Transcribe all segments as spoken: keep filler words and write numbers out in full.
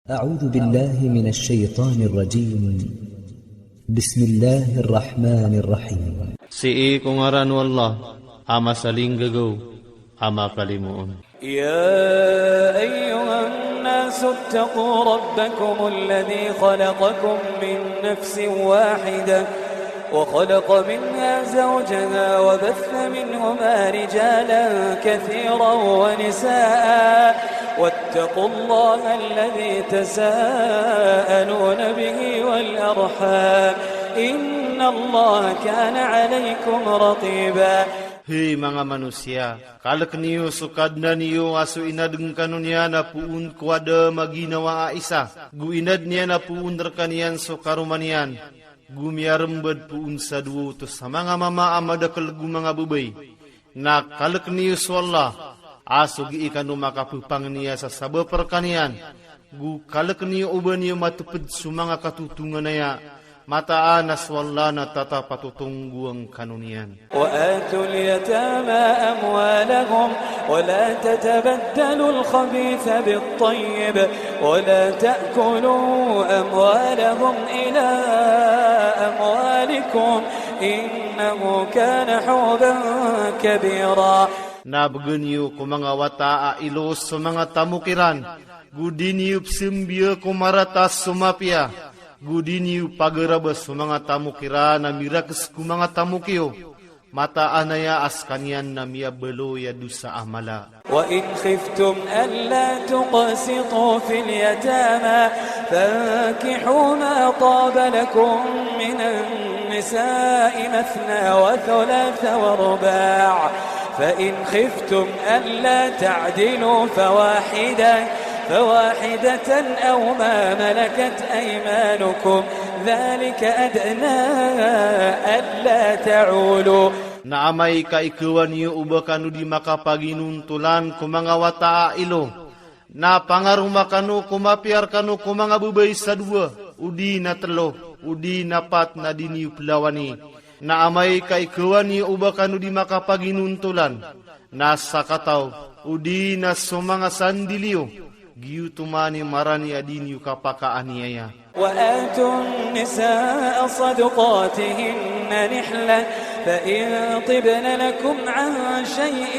أعوذ بالله من الشيطان الرجيم. بسم الله الرحمن الرحيم. Sii ko ngaran o Allah a masalinggagaw a makalimoon. يا أيها الناس اتقوا ربكم الذي خلقكم من نفس واحدة وخلق منها زوجها وبث منهما رجالا كثيرا ونساء واتقوا الله الذي تساءلون به والأرحام إن الله كان عليكم رقيبا. Hay manga manosiya, kalkn iyo so Kadnan iyo a so inadn kano niyan a poon ko Adam a ginawa a isa, go inadn iyan a poon rkaniyan so karoma niyan, go miyarmbad poon sa dowa oto sa manga mama a madakl go manga babay. Na kalkn iyo so Allah a so gii kano makapphangniya sa sabap rkaniyan, go kalkn iyo o ba niyo matpd so manga katotonganaya, mataan a so Allah na tatap a totonggoan kano niyan. وآتوا اليتامى أموالهم ولا تتبدلوا الخبيث بالطيب ولا تأكلوا أموالهم إلى أموالكم إنه كان حوبا كبيرا. Na bgan iyo ko manga wata a ilo so manga tamok iran, go di niyo pzambiya ko marata so mapiya, go di niyo pagaraba so manga tamok iran a mirakes ko manga tamok iyo, mataan aya a skaniyan na miyabaloy a dosa a mala. وإن خفتم ألا تقسطوا في اليتامى فانكحوا ما طاب لكم من النساء مثنى وثلاث ورباع فإن خفتم ألا تعدلوا فواحدة، فواحدة أو ما ملكت أيمانكم ذلك أدنى ألا تعولوا. Na amay ka igawan iyo o ba kano di makapaginontolan ko manga wata a ilo, na pangaroma kano ko mapiya rkano ko manga babay sa dowa, o di na tlo, o di na pat na di niyo plawani. Na amay ka igawan iyo o ba kano di makapaginontolan, na sakataw, o di na so manga sandil iyo, giyoto man i marani a di niyo kapakaaniyaya. وآتوا النساء صدقاتهن نحلة فإن طبن لكم عن شيء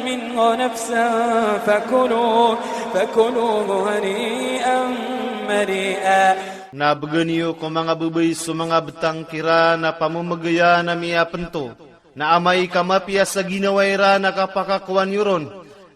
منه نفسا فكلوه، فكلوه هنيئا مريئا. Na bgan iyo ko manga babay so manga btang kiran a pamamgaya na miyapnto. Na amay ka mapiya sa ginawa iran a kapakakowa niyo ron,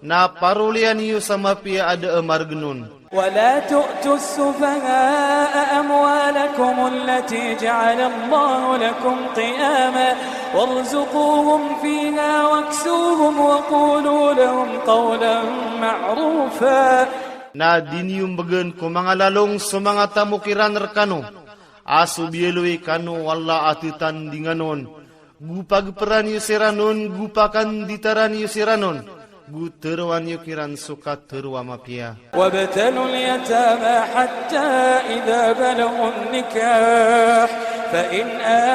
na paroliyan iyo sa mapiya a da a margn on. ولا تؤتوا السفهاء أموالكم التي جعل الله لكم قياما وارزقوهم فيها واكسوهم وقولوا لهم قولا معروفا. Na di niyo mbgan ko manga lalong so manga tamok iran rkano, a so biyaloy kano o Allah a ttandingan on, go pagpran iyo siran on, go pakanditaran iyo siran on, go tharoan iyo kiran so katharo a mapiya. وابتلوا اليتامى حتى إذا بلغوا النكاح فإن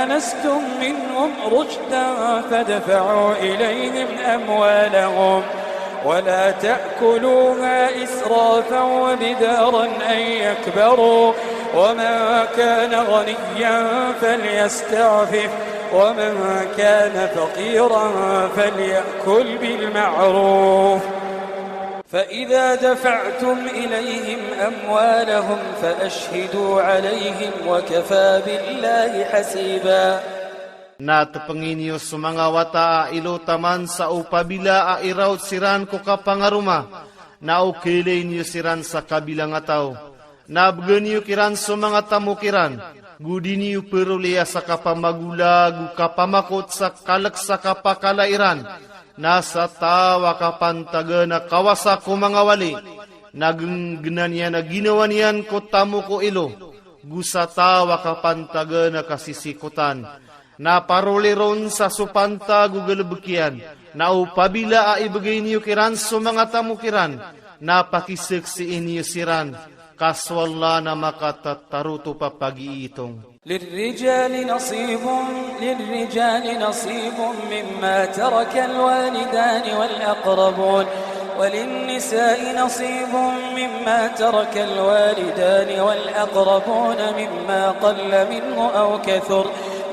آنستم منهم رشدا فادفعوا إليهم أموالهم ولا تأكلوها إسرافا وبدارا أن يكبروا ومن كان غنيا فليستعفف ومن كان فقيرا فليأكل بالمعروف فإذا دفعتم إليهم أموالهم فأشهدوا عليهم وكفى بالله حسيبا. Na tpngi niyo so manga wata a ilo taman sa opabila a iraot siran ko kapangaroma, na okelay niyo siran sa kabilangataw. Na bgan iyo kiran so manga tamok iran, go di niyo proliya sa kapamagola go kapamakot sa kalk sa kapakala iran. Na sa taw a kapantagan a kawasa ko manga wali, na gnggnan iyan a ginawa niyan ko tamok o ilo, go sa taw a kapantagan a kasisikotan. Na paroli ron sa so pantag o galbk iyan, na opabila a ibgay niyo kiran so manga tamok iran, na pakisaksii niyo siran, ka so Allah na makatataro to papagiitong. للرجال نصيب، للرجال نصيب مما ترك الوالدان والأقربون وللنساء نصيب مما ترك الوالدان والأقربون مما قل منه أو كثر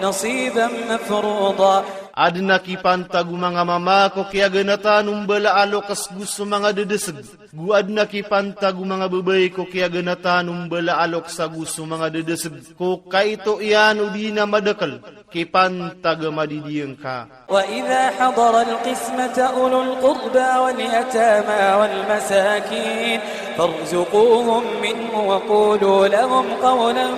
نصيبا مفروضا. Adn a kipantag o manga mama ko kiyaganatan o mbala a loks go so manga dedeseg. Go adn a kipantag o manga babay ko kiyaganatan o mbala a loks ago so manga dedeseg. Ko kaito iyan odi na madakel, kipantag a madidiyangka. وإذا حضر القسمة أولو القربى واليتامى والمساكين فارزقوهم منه وقولوا لهم قولا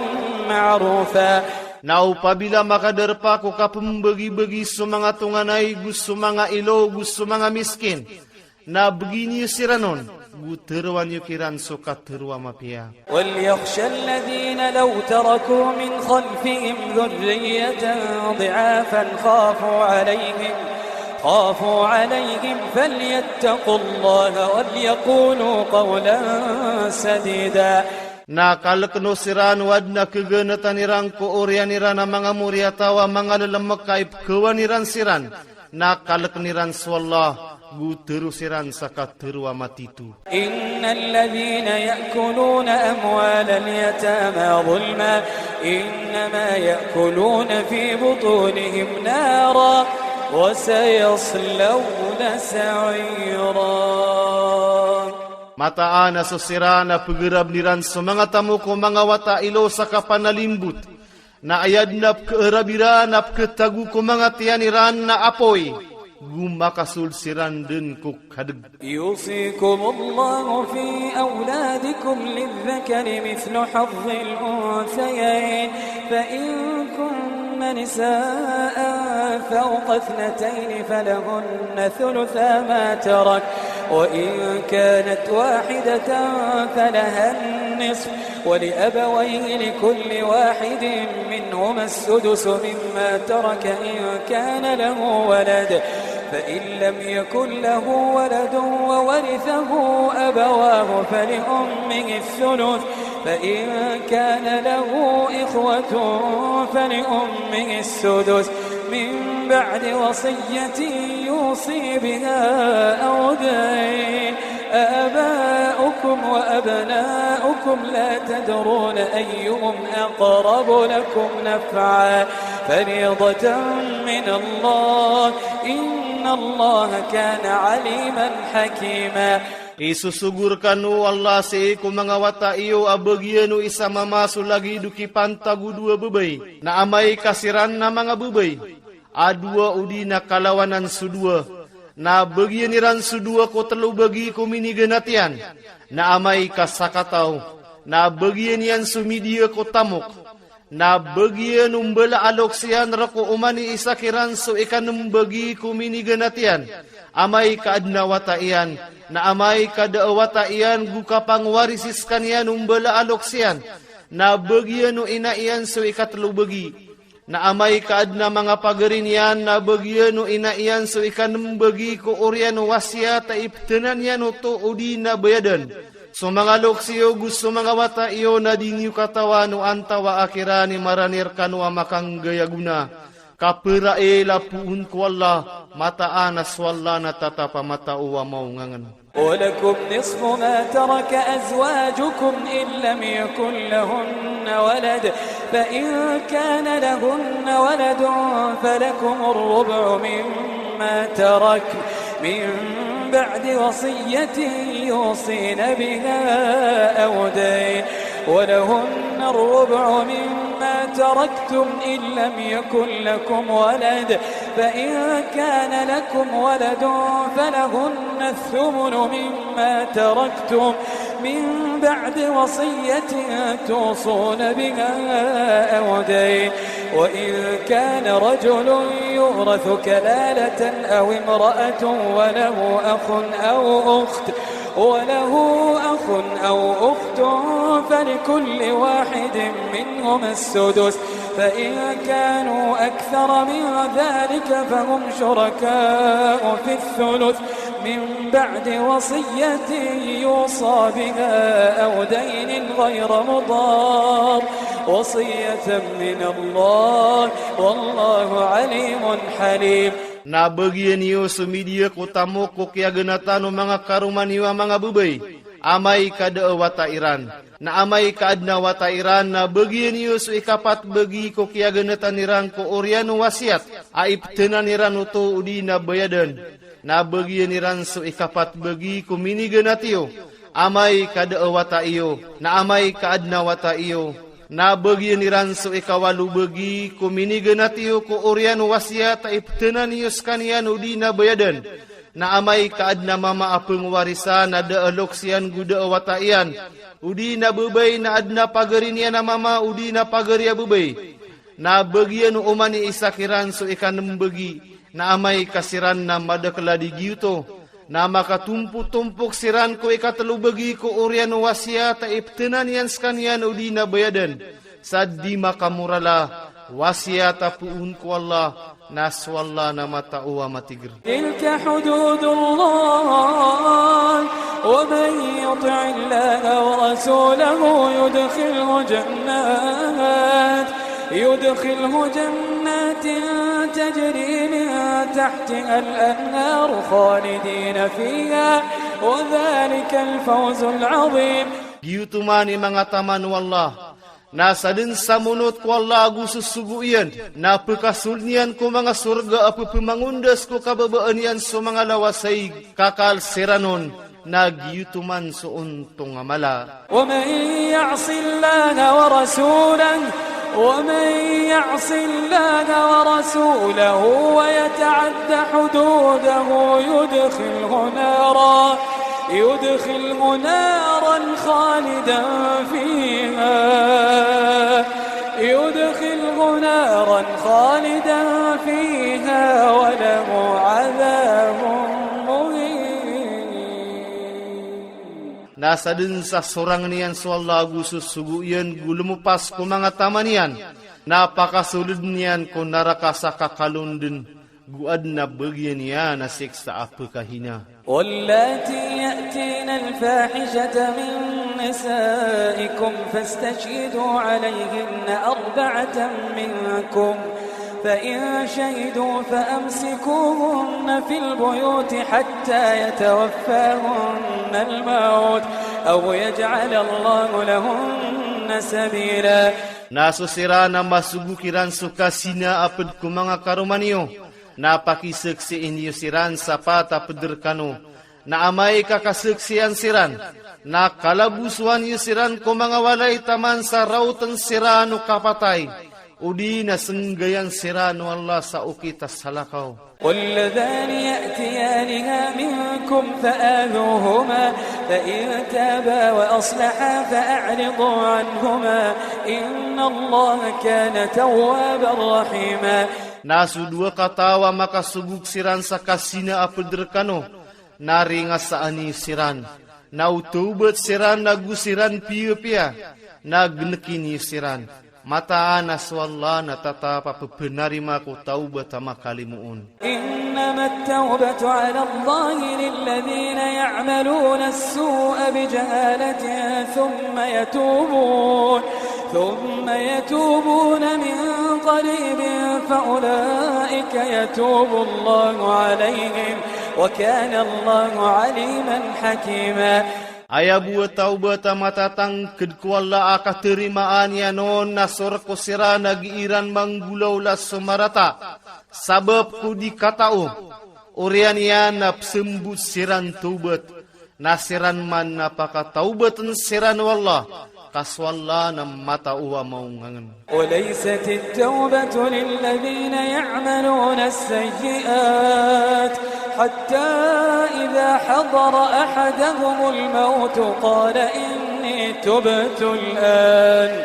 معروفا. Na opabila makadarpa ko kapembagibagi so manga tonganay go so manga ilo go so manga miskin, na begi niyo siran on, go teroa niyo kiran so katero a mapiya. وليخش الذين لو تركوا من خلفهم ذرية ضعافا خافوا عليهم، خافوا عليهم فليتقوا الله وليقولوا قولا سديدا. Na kalekeno siran o adn a keganatan iran ko oriyan iran a manga moriyataw a manga lelemek a ipekawan iran siran. Na kaleken iran so Allah, go tero siran sa katero a matito. إن الذين يأكلون أموال اليتامى ظلما إنما يأكلون في بطونهم نارا وسيصلون سعيرا. Mataan a so siran a pegerabn iran so manga tamok o manga wata ilo sa kapanalimbot. Na aya dn a pekeerab iran a peketago ko manga tiyan iran na apoy, go makasold siran dn ko kadeg. يوصيكم الله في أولادكم للذكر مثل حظ الأنثيين فإن كن نساء فوق اثنتين فلهن ثلثا ما ترك وإن كانت واحدة فلها النصف ولأبويه لكل واحد منهما السدس مما ترك إن كان له ولد، فإن لم يكن له ولد وورثه أبواه فلأمه الثلث، فإن كان له إخوة فلأمه السدس، من بعد وصية يوصي بها أو دين. آباؤكم وأبناؤكم لا تدرون أيهم أقرب لكم نفعا، فريضة من الله، إن الله كان عليما حكيما. Isosogo rkano o Allah sii ko manga wata iyo a bagian o isa mama so lagid o kipantag o dowa babay, na amay ka siran na manga babay a dowa odi na kalawanan so dowa, na bagian iran so dowa ko telo bagi ko miniganat iyan, na amay ka sakataw, na bagian iyan so midiya ko tamok, na bagian o mbala a loks iyan rk o oman i isa kiran so ikanem bagi ko miniganat iyan, amay ka adn a wata iyan, na amay ka da a wata iyan go kapangwaris skaniyan o mbala a loks iyan, na bagian o ina iyan so ikatelo bagi. Na amay ka adn a manga pagari niyan na bagian o ina iyan so ikanem bagi ko oriyan o wasiyat a ipthanan iyan oto odi na bayadan. So manga loks iyo go so manga wata iyo na di niyo katawan o antawaa kiran i marani rkano a makanggay a gona. Kaperail a poon ko Allah, mataan a so Allah na tatap a matao a maongangen. ولكم نصف ما ترك أزواجكم إن لم يكن لهن ولد، فإن كان لهن ولد فلكم الربع مما ترك من بعد وصية يوصين بها أو دين، ولهن الربع مما تركتم إن لم يكن لكم ولد، فإن كان لكم ولد فلهن الثمن مما تركتم من بعد وصية توصون بها أو دين، وإن كان رجل يورث كلالة أو امرأة وله أخ أو أخت، وله أخ أو أخت فلكل واحد منهما السدس، فإن كانوا أكثر من ذلك فهم شركاء في الثلث من بعد وصية يوصى بها أو دين غير مضار، وصية من الله، والله عليم حليم. Na bagian iyo so midiya ko tamok ko kiyaganatan o manga karoma niyo a manga babay, amay ka da a wata iran. Na amay ka adn a wata iran, na bagian iyo so ikapat bagi ko kiyaganatan iran ko oriyan o wasiyat a ipthanan iran oto odi na bayadan. Na bagian iran so ikapat bagi ko miniganat iyo, amay ka da a wata iyo, na amay ka adn a wata iyo. Na bagian iran so ikawalo bagi ko miniganat iyo ko oriyan o wasiyat a ipthanan iyo skaniyan odi na bayadan. Na amay ka adn a mama a pngwarisan a da a loks iyan go da a wata iyan, odi na babay na adn a pagari niyan a mama odi na pagari a babay. Na bagian o oman i isa kiran so ikanm bagi, na amay ka siran na madakl a di giyoto, na makatompotompok siran ko ikatlo bagi ko oriyan o wasiyat a ipthanan iyan skaniyan odi na bayadan. Sa di makamorala, wasiyat a poon ko Allah, na so Allah na matao a matigr. تلك حدود الله ومن يطع الله ورسوله يدخله جنات يدخله جنات تجري من تحتها الأنهار خالدين فيها وذلك الفوز العظيم. Giyoto man i manga taman o Allah. Na sadn sa monot ko Allah ago so sogo iyan, na pkasold iyan ko manga sorga a pphamangondas ko kababaan iyan so manga lawasaig, kakal siran on, na giyoto man so ontong a mala. ومن يعص الله ورسوله، ومن يعص الله ورسوله ويتعد حدوده يدخله نارا، يدخله نارا خالدا فيها، يدخله نارا خالدا فيها وله عذاب مهين. Na sadn sa sorangn iyan so Allah ago so sogo iyan go lmopas ko manga taman iyan, na pakasoldn iyan ko naraka sa kakalon dn, go adn a bagian iyan a siksa a pkhahina. واللاتي يأتين الفاحشة من نسائكم فاستشهدوا عليهن أربعة منكم فإن شهدوا فأمسكوهن في البيوت حتى يتوفاهن الموت أو يجعل الله لهن سبيلا. Na so siran a masogo kiran so kazina a pd ko manga karoma niyo, na pakisaksiin iyo siran sa pat a pd rkano. Na amay ka kasaksian siran, na kalabosowan iyo siran ko manga walay taman sa raotn siran o kapatay, odi na snggayan siran o Allah sa okit a salakaw. واللذان يأتيانها منكم فآذوهما فإن تابا وأصلحا فأعرضوا عنهما إن الله كان توابا رحيما. Na so dowa kataw a makasogok siran sa kazina a pd rkano, na ringasaan iyo siran, na o tawbat siran ago siran piyapiya, na gnkin iyo siran. Mataan a so Allah na tatap a pphanarima ko tawbat a makalimoon. إنما التوبة على الله للذين يعملون السوء بجهالة ثم يتوبون ثم يتوبون من قريب فأولئك يتوب الله عليهم وكان الله عليما حكيما. Aya bo a tawbat a matatangkd ko Allah a katarimaan iyan on na so rk o siran a gii ran manggolawla so marata, sabap ko di katao. Oriyan iyan na psmbot siran tawbat, na siran man na pakatawbatn siran o Allah, ka so Allah na matao a maongangn. وليست التوبة للذين يعملون السيئات حتى إذا حضر أحدهم الموت قال إني تبت الآن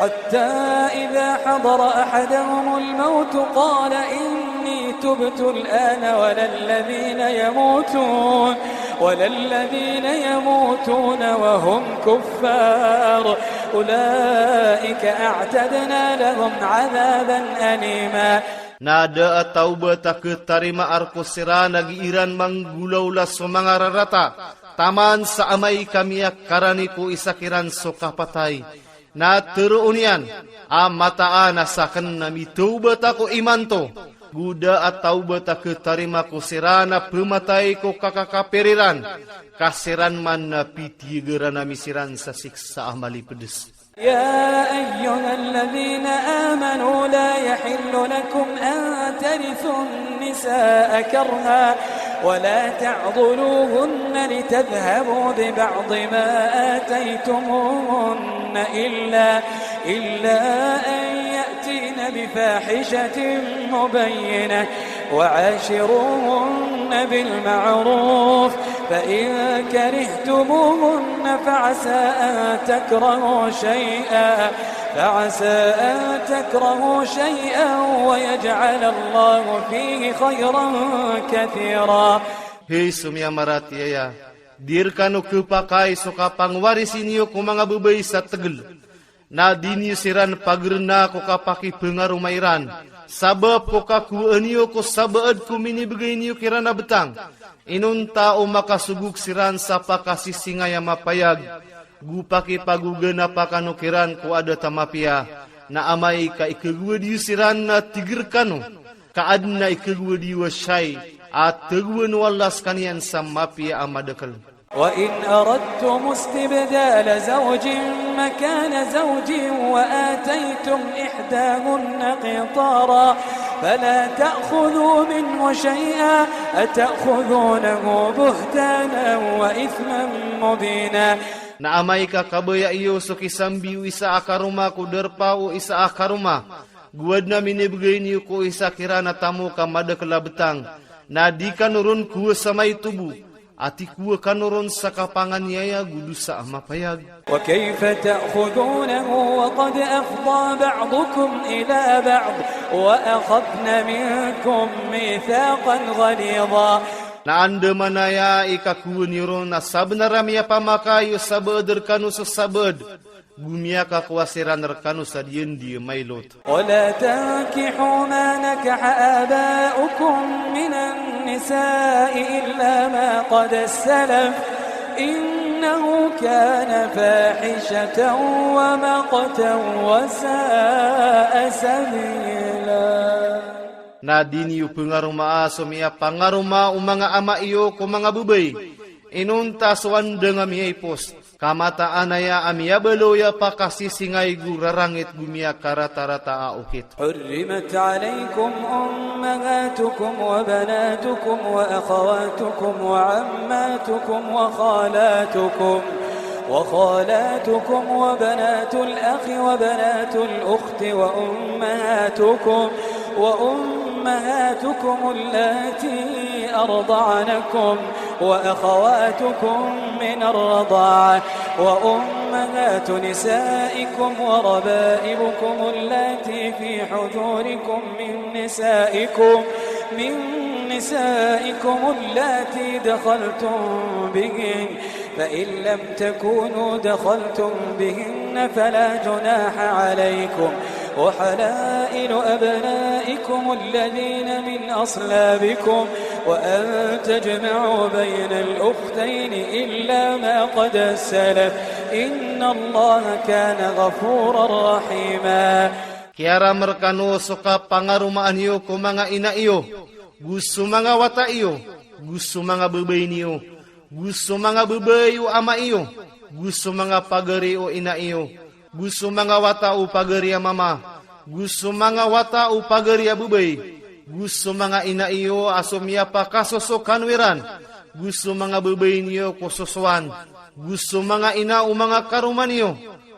حتى إذا حضر أحدهم الموت قال إني تبت الآن ولا الذين يموتون ولا الذين يموتون وهم كفار أولئك أعتدنا لهم عذابا أليما. Na da a tawbat a khatarimaa rk o siran a gii ran manggolawla so manga rarata, taman sa amay ka miyakarani ko isa kiran so kapatay. Na tharoon iyan a mataan a sakn na mitawbat ako imanto, Go da a tawbat a khatarima ko siran a phamatay ko kakakapir iran, ka siran man na pitiyagaran ami siran sa siksa a malipedes. يا أيها الذين آمنوا لا يحل لكم أن ترثوا النساء كرها ولا تعضلوهن لتذهبوا ببعض ما آتيتموهن إلا، إلا أن يأتين بفاحشة مبينة وعاشروهن بالمعروف فإن كرهتموهن فعسى أن تكرهوا شيئا، فعسى أن تكرهوا شيئا ويجعل الله فيه خيرا كثيرا. Hay so miyamaratiyaya, di rekano khapakay so kapangwarisi niyo ko manga babay sa tegel. Na di niyo siran pagerena ko kapakipengaroma iran, sabap ko kakowaan iyo ko sabaad ko minibegay niyo kiran a betang. Inonta o makasogok siran sa pakasisingay a mapayag, go pakipagoganapa kano kiran ko adat a mapiya, na amay ka ikagowad iyo siran na tig rekano, ka aden a ikagowad iyo a siyay a tagowan o Allah sekaniyan sa mapiya a madakel. وإن أردتم استبدال زوج مكان زوج وآتيتم إحداهن قنطارا فلا تأخذوا منه شيئا أتأخذونه بهتانا وإثما مبينا. Na amay ka kabaya iyo so kisambi o isa a karoma ko darpa o isa a karoma, go aden a minibegay niyo ko isa kiran a tamok a madakel a betang, na di kano ron kowa sa maito bo, a tikowa kano ron sa kapanganiyaya go dosa a mapayag. وكيف تأخذونه وقد أفضى بعضكم إلى بعض وأخذن منكم ميثاقا غليظا. Na andamanaya i kakowa niyo ron a sabenar a miyapamakay o sabaad rekano so sabaad, go miyakakowa siran rekano sa diyandi a mailot. ولا تنكحوا ما نكح آباؤكم من النساء إلا ما قد سلف إنه كان فاحشة ومقتا وساء سبيلا. Na di niyo pengaromaa so miyapangaroma o manga ama iyo ko manga babay, inonta so andang a miyaipos, ka mataan aya a miyabaloy a pakasisingay go rarangit go miyakaratarata a okit. حرمت عليكم أمهاتكم وبناتكم وأخواتكم وعماتكم وخالاتكم، وخالاتكم وبنات الأخ وبنات الأخت وأمهاتكم، وأمهاتكم اللاتي أرضعنكم، وأخواتكم من الرضاعة، وأمهات نسائكم وربائبكم اللاتي في حجوركم من نسائكم، من نسائكم اللاتي دخلتم بهن، فإن لم تكونوا دخلتم بهن فلا جناح عليكم، وحلائل أبنائكم الذين من أصلابكم، وأن تجمعوا بين الأختين إلا ما قد سلف، إن الله كان غفورا رحيما. Kiyaram rekano so kapangaromaan iyo ko manga ina iyo, go so manga wata iyo, go so manga babay niyo, go so manga babay o ama iyo, go so manga pagari o ina iyo, go so manga wata o pagari a mama, go so manga wata o pagari a babay, go so manga ina iyo a so miyapakasoso kano iran, go so manga babay niyo ko sosoan, go so manga ina o manga karoma niyo,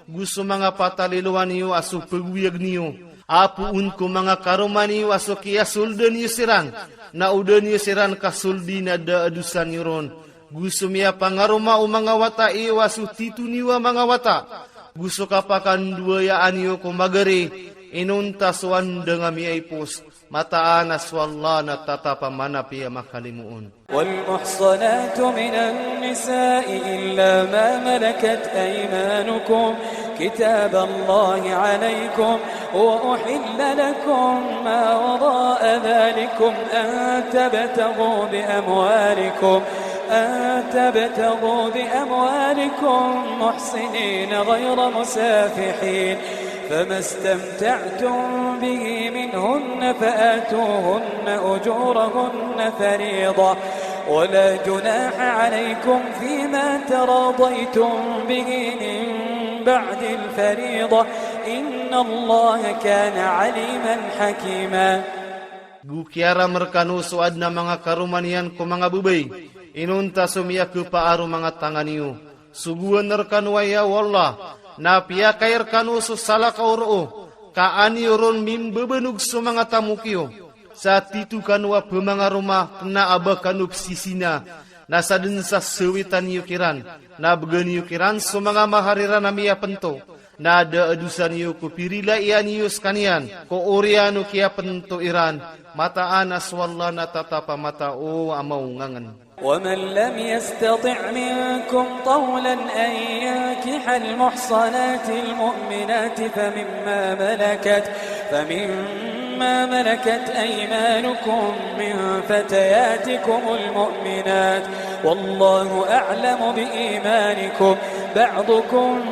go so manga patalilowan iyo a so pagoyag niyo, a poon ko manga karoma niyo a so kiyasoldan iyo siran, na o da niyo siran kasoldi na da a dosa niyo ron, go so miyapangaroma o manga wata iyo a so tito niyo a manga wata, go so kapakandowayaan iyo ko magari, inonta so andang a miyaipos, mataan a so Allah na tatap a manapiya a makalimoon. والمحصنات من النساء إلا ما ملكت أيمانكم كتاب الله عليكم وأحل لكم ما وراء ذلكم أن تبتغوا بأموالكم، أن تبتغوا بأموالكم محصنين غير مسافحين، فما استمتعتم به منهن فآتوهن أجورهن فريضة، ولا جناح عليكم فيما تراضيتم به من بعد الفريضة، إن الله كان عليما حكيما. Go kiyaram rkano so adn a manga karoma niyan ko manga babay, inonta so miyakepaar o manga tangan iyo. Sogoan rkano aya o Allah, na piyakay rkano so salakaw roo, ka an iyo ron mimbabanog so manga tamok iyo. Sa tito kano a pmangaroma kna a ba kano pzizina, na sadn sa sawitan iyo kiran, na bgan iyo kiran so manga mahar iran a miyapnto, na da a dosa niyo ko pirilai niyo skaniyan ko oriyan o kiyapnto iran, mataan a so Allah na tatap a matao a maongangn. ومن لم يستطع منكم طولا أن ينكح المحصنات المؤمنات فمما ملكت، فمما ملكت أيمانكم من فتياتكم المؤمنات، والله أعلم بإيمانكم، بعضكم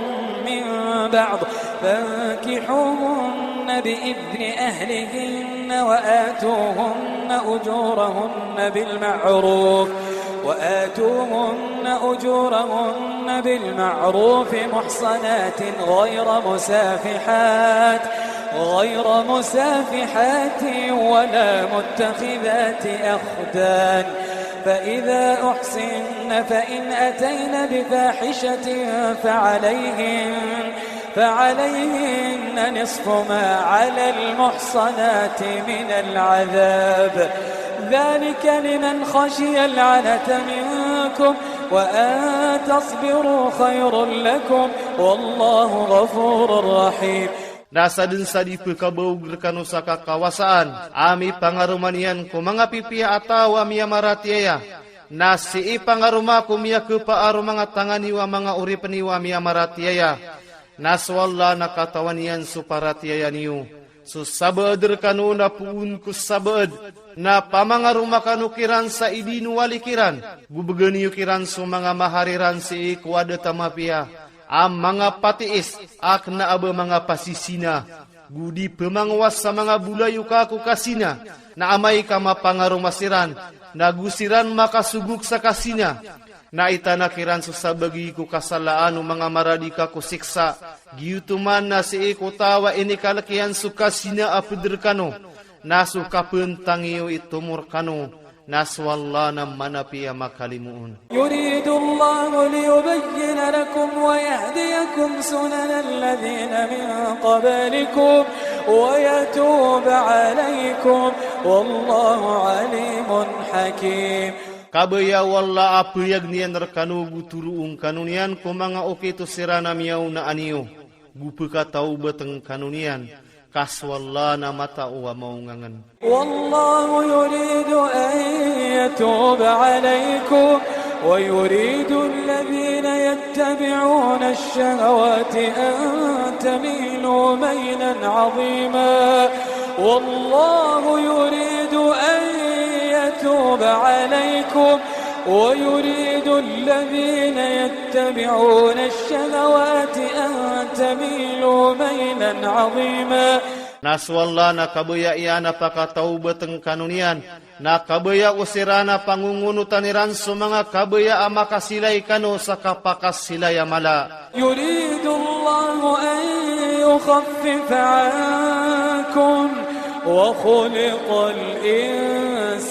من بعض، فانكحوهن بإذن أهلهن وآتوهن أجورهن بالمعروف، وآتوهن أجورهن بالمعروف محصنات غير مسافحات، غير مسافحات ولا متخذات أخدان، فإذا أحصن فإن أتين بفاحشة فعليهن، فعليهن نصف ما على المحصنات من العذاب، ذلك لمن خشي العنة منكم، وأن تصبروا خير لكم، والله غفور رحيم. Na sadn sa di pkabaog rkano sa kakawasaan a mipangaroma niyan ko manga pipiya a taw a miyamaratiyaya, na sii pangaroma ko miyakepaar o manga tangan iyo a manga oripn iyo a miyamaratiyaya. Na so Allah na katawan iyan so paratiyaya niyo. So sabaad rkano na poon ko sabaad, na pamangaroma kano kiran sa idinowali kiran, go bgan iyo kiran so manga mahar iran sii ko adat a mapiya a manga patiis, a kna a ba manga pasisina. Go di pmangwas sa manga bolayoka ko kasina, na amay ka mapangaroma siran, na go siran makasogok sa kasina, na itana kiran so sabagi ko kasalaan o manga maradika ko siksa. Giyoto man na sii ko taw a inikalk iyan so kasina a pd rkano, na so kapntang iyo i tomo rkano, na so Allah na manapiya makalimoon. يريد الله ليبين لكم ويهديكم سنن الذين من قبلكم ويتوب عليكم، والله عليم حكيم. Kabaya o Allah a payag niyan rkano go toroon kano niyan ko manga okit o siran a miyaonaan iyo, go pkatawbatn kano niyan, ka so Allah na matao a maongangn. والله يريد أن يتوب عليكم ويريد الذين يتبعون الشهوات أن تميلوا ميلا عظيما. والله يريد أن يتوب عليكم ويريد الذين يتبعون الشهوات أن تميلوا ميلا عظيما. Na so Allah na kabaya iyan a pakatawbatn kano niyan, na kabaya o siran a pangongonotan iran so manga kabaya a makasilay kano sa kapakasilay a mala. يريد الله أن يخفف عنكم وخلق الإنسان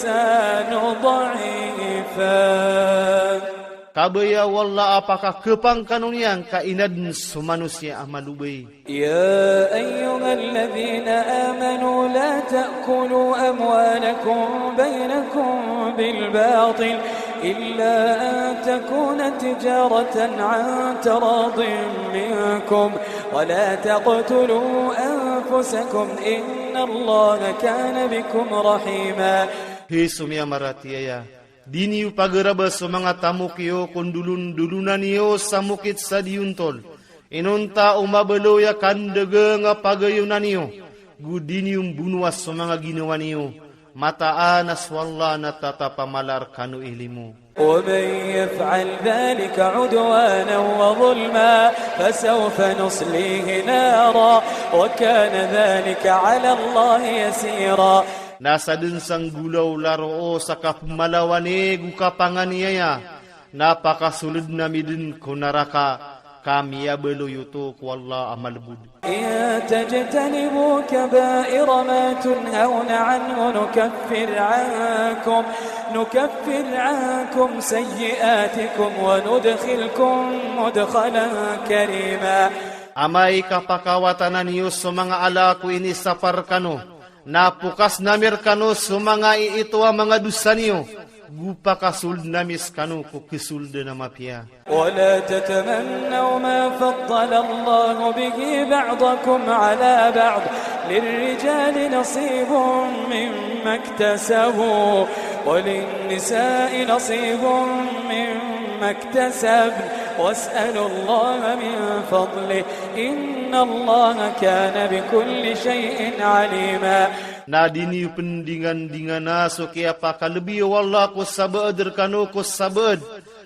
ضعيفا. Kabaya o Allah a pakakepang kano niyan ka inadn so manosiya a malobay. يا أيها الذين آمنوا لا تأكلوا أموالكم بينكم بالباطل إلا أن تكون تجارة عن تراض منكم ولا تقتلوا أنفسكم إن الله كان بكم رحيما. Hay so miyamaratiyaya, di niyo pagaraba so manga tamok iyo ko ndolondolonan iyo sa mokit sa diyontol. Inonta o mabaloy a kandagang a pagayonan iyo, go di niyo mbonoa so manga ginawa niyo, mataan a so Allah na tatap a mala rkano i limo. ومن يفعل ذلك عدوانا وظلما فسوف نصليه نارا وكان ذلك على الله يسيرا. Na sadn sa nggolaola roo sa kapmalawan i go kapanganiyaya, na pakasoldn ami dn ko naraka, ka miyabaloy oto ko Allah a malbod. إن تجتنبوا كبائر ما تنهون عنه نكفر عنكم، نكفر عنكم سيئاتكم وندخلكم مدخلا كريما. Amay ka pakawatanan iyo so manga ala ko inisapar kano, na pokasn ami rkano so manga iito a manga dosa niyo, go pakasoldn ami skano ko khasoldn a mapiya. ولا تتمنوا ما فضل الله به بعضكم على بعض، للرجال نصيب مما اكتسبوا، وللنساء نصيب مما اكتسبن، واسألوا الله من فضله، إن الله كان بكل شيء عليما. Na di niyo pndingandingana so kiyapakalbi o Allah ko sabaad rkano ko sabaad.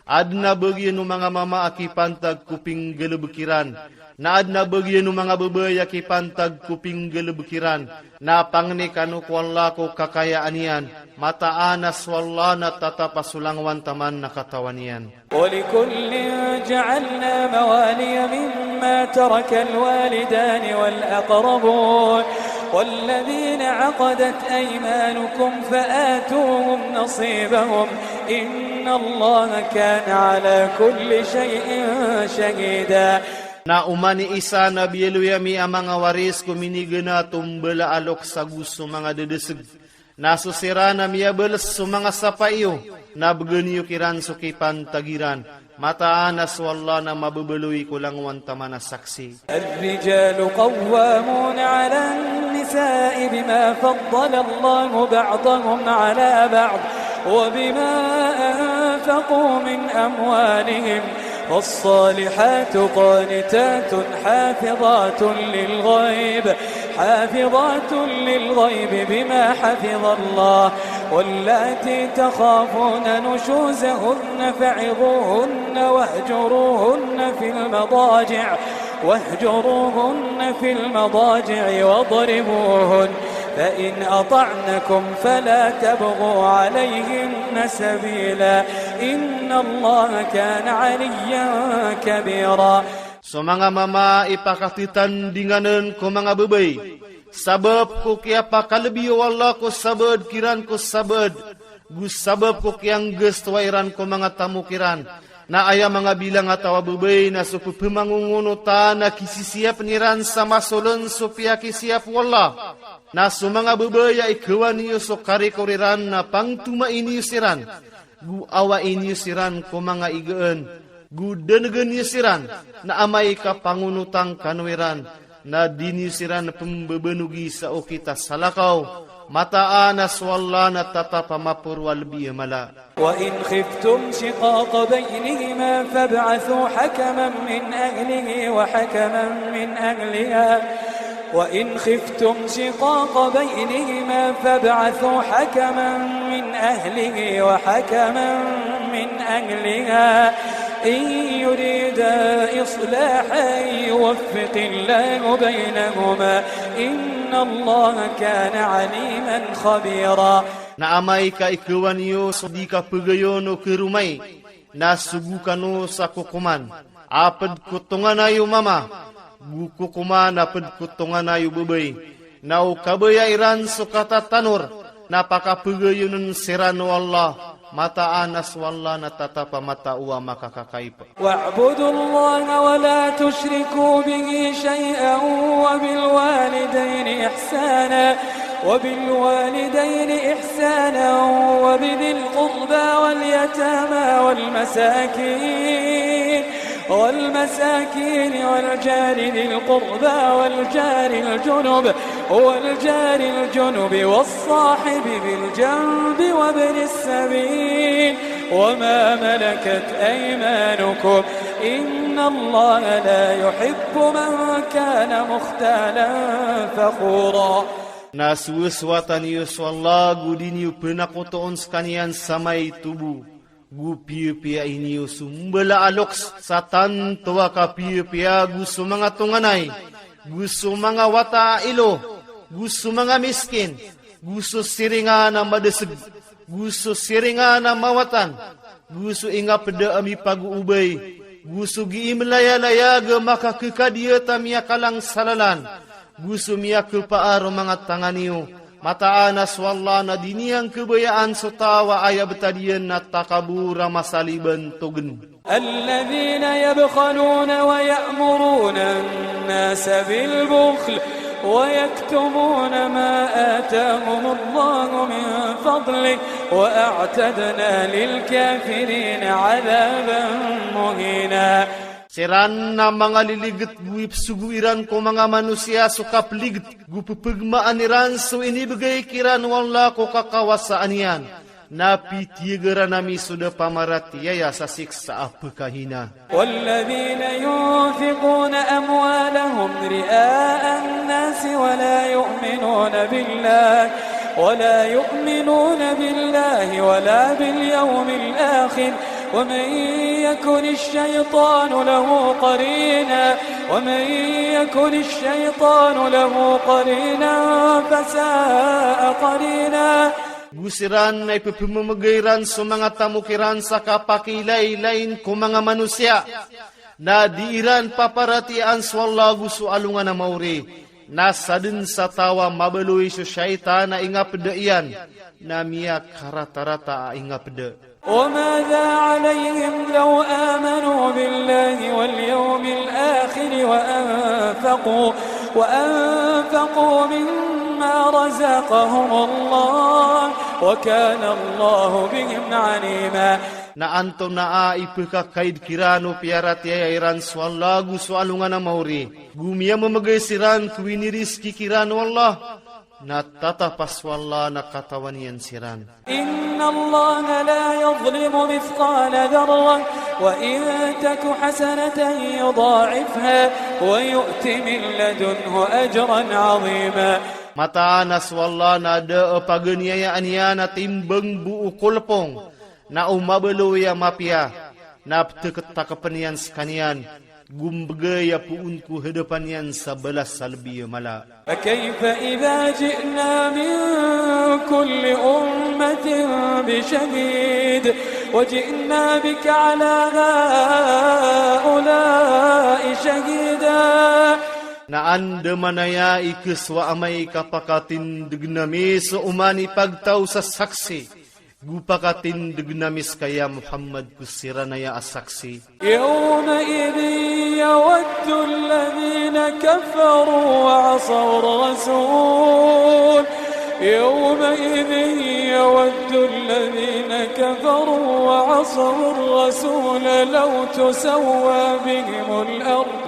Adn a bagian o manga mama a kipantag ko pinggalbk iran, na adn a bagian o manga babay a kipantag ko pinggalbk iran, na pangni kano ko Allah ko kakayaan iyan, mataan a so Allah na tatap a so langowan taman a katawan iyan. ولكل جعلنا موالي مما ترك الوالدان والأقربون والذين عقدت أيمانكم فآتوهم نصيبهم إن الله كان على كل شيء شهيدا. Na oman i isa na biyaloy ami a manga waris ko minigana a tombala a loks ago so manga dadasg. Na so siran a miyabals so manga sapa iyo, na bgan iyo kiran so kipantag iran. Mataan a so Allah na mababaloy ko langowan taman a saksi. الرجال قوامون على النساء بما فضل الله بعضهم على بعض وبما أنفقوا من أموالهم، فالصالحات قانتات حافظات للغيب، حافظات للغيب بما حفظ الله، واللاتي تخافون نشوزهن فعظوهن واهجروهن في المضاجع، واهجروهن في المضاجع واضربوهن، فإن أطعنكم فلا تبغوا عليهن سبيلا، إن الله كان عليا كبيرا. So manga mama i pakatitandinganan ko manga babay, sabap ko kiyapakalbi o Allah ko sabaad kiran ko sabaad, go sabap ko kiyanggastowa iran ko manga tamok iran. Na aya manga bilang a taw a babay na so pphamangongonotan a kisisiyapn iran sa masoln so piyakisiyap o Allah. Na so manga babay a ikhawan iyo so karikor iran na pangtomain iyo siran, go awain iyo siran ko manga igaan, go dngan iyo siran, na amay ka pangonotang kano iran, na di niyo siran pmbabanogi sa okit a salakaw, mataan a so Allah na tatap a maporo a lbi a mala. وإن خفتم شقاق بينهما فابعثوا حكما من أهله وحكما من أهلها، وإن خفتم شقاق بينهما فابعثوا حكما من أهله وحكما من أهلها إن يريدا إصلاحا يوفق الله بينهما إن الله كان عليما خبيرا. Na amay ka ikhawan iyo so di kapagayon o karomay, na sogo kano sa kokoman a pd ko tonganay o mama, go kokoman a pd ko tonganay o babay, na o kabaya iran so katatanor, na pakapagayonen siran o Allah, mataan a so Allah na tatap a matao a makakakaip. واعبدوا الله ولا تشركوا به شيئا وبالوالدين إحسانا، وبالوالدين إحسانا وبذي القربى واليتامى والمساكين، والمساكين والجار ذي القربى والجار الجنب، والجار الجنب والصاحب بالجنب وابن السبيل وما ملكت أيمانكم إن الله لا يحب من كان مختالا فخورا. Na sowasowatan iyo so Allah, go di niyo pnakotoon skaniyan sa maito bo, Go piyapiya niyo so mbala a loks sa tanto a kapiyapiya, go so manga tonganay, go so manga wata a ilo, go so manga miskin, go so siringan a madaseg, go so siringan a mawatan, go so ingaped a mipagoobay, go so gii mlayalayag a makakekadiyat a miyakalang sa lalan, go so miyakepaar o manga tangan iyo. Mataan a so Allah na di niyan kebayaan so taw a aya btad iyan na takabor a masaliban togen. الذين يبخلون ويأمرون الناس بالبخل ويكتمون ما آتاهم الله من فضله وأعتدنا للكافرين عذابا مهينا. Siran na manga liliget go ipsogo iran ko manga manosiya so kapliget, go pepegmaan iran so inibegay kiran o Allah ko kakawasaan iyan. Na pitiyagaran ami so da pamaratiyaya sa siksa a pekahina. والذين ينفقون أموالهم رئاء الناس ولا يؤمنون بالله، ولا يؤمنون بالله ولا باليوم الآخر، ومن يكن الشيطان له قرينا، ومن يكن الشيطان له قرينا فساء قرينا. Go siran na ipepememegay iran so manga tamok iran sa kapakiilaylayin ko manga manosiya, na di iran paparatiyayaan so Allah go so alongan a maori. Na saden sa taw a mabaloy so shaytan a ingaped iyan, na miyakaratarata a ingaped. وماذا عليهم لو آمنوا بالله واليوم الآخر وأنفقوا، وأنفقوا مما رزقهم الله، وكان الله بهم عليما. Na antonaa i pekakaid kiran o piyaratiyaya iran so Allah go so alongan a maori, go miyamemegay siran ko inirizki kiran o Allah, na tatapas o Allah na katawan iyan siran. إن الله لا يظلم مثقال ذرة وإن تك حسنة يضاعفها ويؤت من لدنه أجرا عظيما. Mataan a so Allah na da a paganiyayaan iyan a timbang bo o kolpong, na o mabaloy a mapiya, na pteketakepen iyan sekaniyan, go mbegay a poon ko hadapan iyan sa balas a lebi a mala. فكيف إذا جئنا من كل أمة بشهيد وجئنا بك على هؤلاء شهيدا. Na andamanaya i kesowa amay ka pakatindegen ami so oman i pagtaw sa saksi, go pakatindegen ami seka ya Muhammad ko siran aya a saksi. يومئذ يود الذين كفروا وعصوا الرسول، يومئذ يود الذين كفروا وعصوا الرسول لو تسوى بهم الأرض،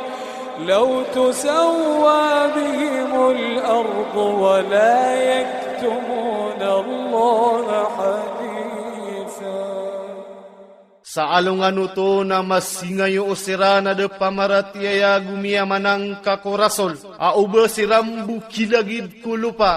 لو تسوى بهم الأرض ولا يكتمون الله حديثا. Sa alongan oto na masingayo o siran a da pamaratiyaya go miyamanangka ko rasol, a o ba siran bo kilagid ko lopa,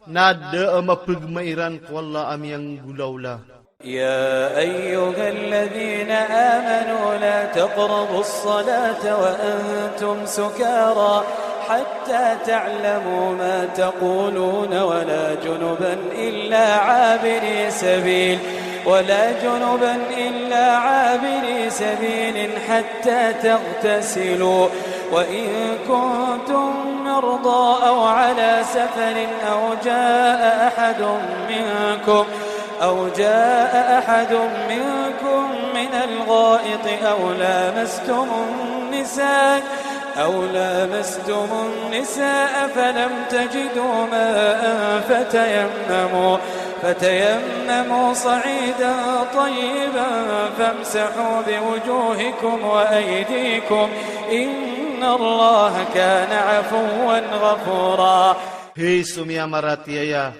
na da a mapegma iran ko Allah a miyanggolawla. يا أيها الذين آمنوا لا تقربوا الصلاة وأنتم سكارى حتى تعلموا ما تقولون ولا جنبا إلا عابري سبيل، ولا جنبا إلا عابري سبيل حتى تغتسلوا، وإن كنتم مرضى أو على سفر أو جاء أحد منكم، أو جاء أحد منكم من الغائط أو لامستم النساء، أو لامستم النساء فلم تجدوا ماء فتيمموا، فتيمموا صعيدا طيبا فامسحوا بوجوهكم وأيديكم، إن الله كان عفوا غفورا. Hay so miyamaratiyaya,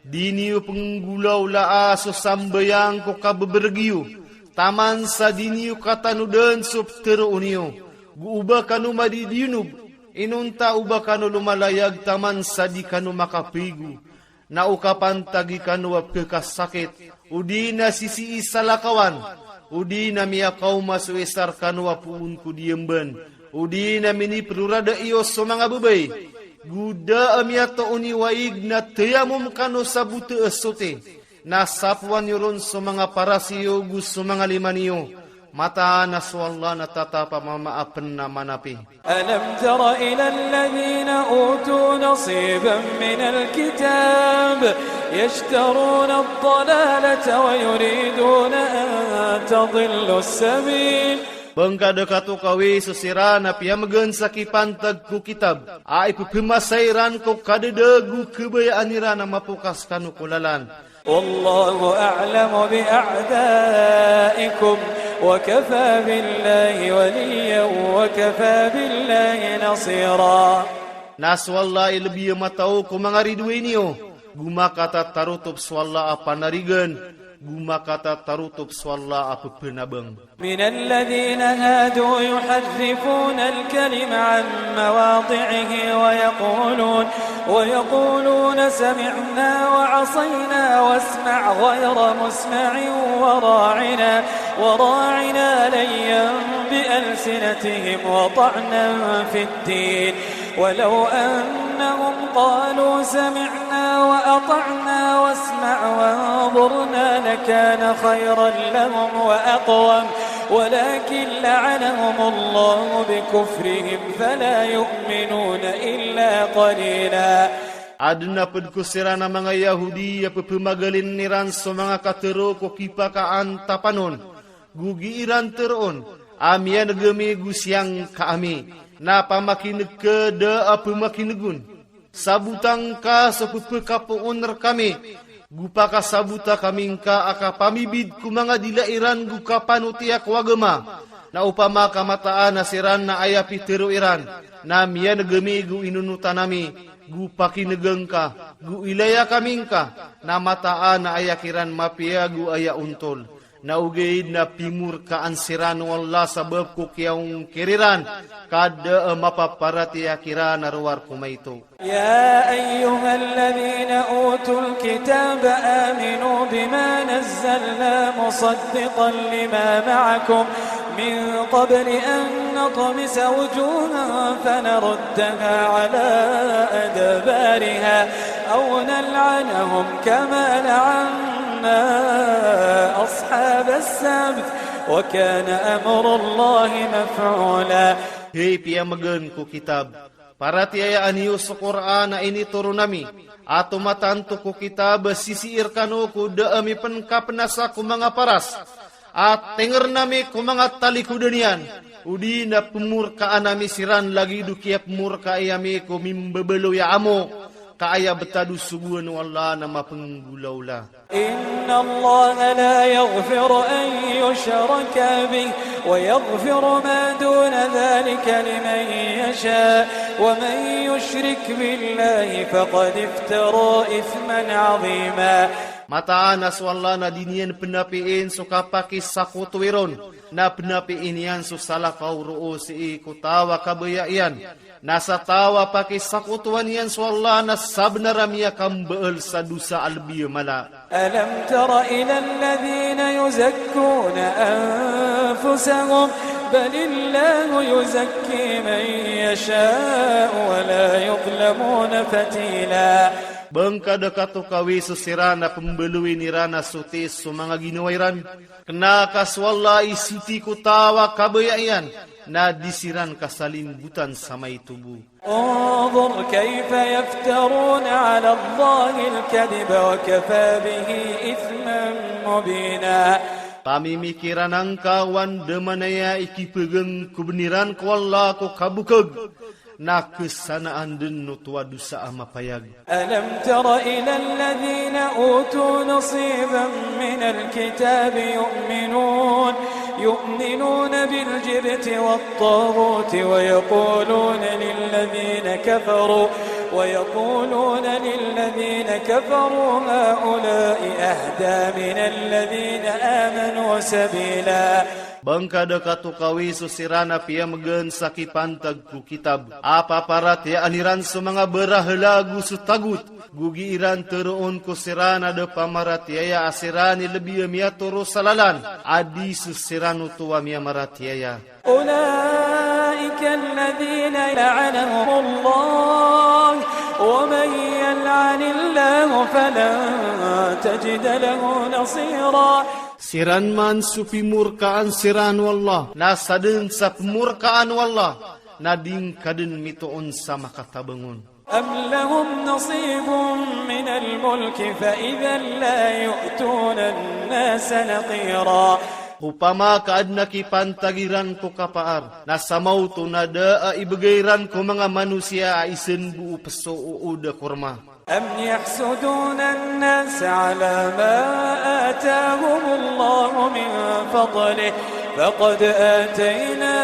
di niyo penggolawlaa so sambayang ko kabebereg iyo, taman sa di niyo katanodan so peteroon iyo. Go o ba kano madidiyonog, inonta o ba kano lomalayag taman sa di kano makapaigo, na o kapantagi kano a pekasakit, odi na sisii salakawan, odi na miyakaoma so isa rkano a poon ko diyambn, odi na miniprorada iyo so manga babay, go da a miyatoon i waig na tayamom kano sa bote a soti, na sapowan iyo ron so manga paras iyo go so manga lima niyo, mataan a so Allah na tatap a mamaapn a manapi. ألم تر إلى الذين أوتوا نصيبا من الكتاب يشترون الضلالة ويريدون أن تضلوا السبيل. Pngkadakatokawi so siran a piyamgn sa kipantag ko kitab, a ipphmasa iran ko kadada go kabayaan iran a mapokas kano ko lalan. والله أعلم بأعدائكم وكفى بالله وليا وكفى بالله نصيرا. Na so Allah i lbi a mataw ko manga ridoay niyo, go makatatarotop so Allah a panarigan, go makatatarotop so Allah a pphanabang. من الذين هادوا يحرفون الكلم عن مواضعه ويقولون، ويقولون سمعنا وعصينا واسمع غير مسمع وراعنا، وراعنا ليا بألسنتهم وطعنا في الدين، ولو أنهم قالوا سمعنا وأطعنا واسمع وانظرنا لكان خيرا لهم وأقوم، ولكن لعنهم الله بكفرهم فلا يؤمنون إلا قليلا. Adn a pd ko siran a manga Yahudi a ppmagalin iran so manga katharo ko kipakaantapan on, go gii ran tharoon a miyaneg ami go siyangka ami, na pamakineg ka da a pmakineg on. Sabota ngka so pphakapoon rkami, go pakasabota kami ngka a kapamibid ko manga dila iran go kapanotiya ko agama. Na opama ka mataan a siran na aya pitharo iran na miyaneg ami go inonotan ami, go pakinega ngka, go ilaya kami ngka, na mataan a aya kiran mapiya go aya ontol. Na ogaid na pimorkaan siran o Allah sabap ko kiyaongkir iran, ka da a mapaparatiyaya kiran a rowar ko maito. يا أيها الذين أوتوا الكتاب آمنوا بما نزلنا مصدقا لما معكم من قبل أن نطمس وجوها فنردها على أدبارها أو نلعنهم كما لعنا أصحاب السبت وكان أمر الله مفعولا. Hay piyamgn ko kitab, paratiyayaan iyo so Qur'an a initoron ami, a tomatanto ko kitab a sisii rkano ko da ami pn kapnasa ko manga paras, a tingr ami ko manga talikodan iyan, odi na pmorkaan ami siran lagid o kiyapmorkai ami ko mimbabaloy a amo, ka aya btad o sogoan o Allah na mapnggolawla. إن الله لا يغفر أن يشرك به ويغفر ما دون ذلك لمن يشاء ومن يشرك بالله فقد افترى إثما عظيما. Mataan a so Allah na di niyan pnapiin so kapakisakotowi ron, na pnapiin iyan so salakaw roo sii ko taw a kabaya iyan. Na sa taw a pakisakotowan iyan so Allah na sabnar a miyakambaal sa dosa a lbi a mala. ألم تر إلى الذين يزكون أنفسهم بل الله يزكي من يشاء ولا يظلمون فتيلا. Ba ngka da katokawi so siran a pmbaloyin iran a soti so manga ginawa iran? Kna ka so Allah i soti ko taw a kabaya iyan, na di siran kasalimbotan sa maito bo. انظر كيف يفترون على الله الكذب وكفى به إثما مبينا. Pamimikiran angka o andamanaya i kipgngkobn iran ko Allah ko kabokag, na ksanaan dn oto a dosa a mapayag. ألم تر إلى الذين أوتوا نصيبا من الكتاب يؤمنون، يؤمنون بالجبت والطاغوت ويقولون للذين كفروا، ويقولون للذين كفروا هؤلاء أهدى من الذين آمنوا سبيلا. Ba ngka da katokawi so siran a piyamgan sa kipantag ko kitab a paparatiyayaan iran so manga barahala ago so tagot, go gii ran teroon ko siran a da pamaratiyaya a siran i lebi a miyatoro sa lalan a di so siran oto a miyamaratiyaya. أولئك الذين لعنهم الله ومن يلعن الله فلن تجد له نصيرا. Siran man so pimorkaan siran o Allah, na sadn sa pmorkaan o Allah, na di ngka dn mitoon sa makatabang on. أم لهم نصيب من الملك فإذا لا يؤتون الناس نقيرا. Opama ka adn a kipantag iran ko kapaar, na sa maoto na da a ibgay ran ko manga manosiya a isnbo o pso o oda korma. أم يحسدون الناس على ما آتاهم الله من فضله فقد آتينا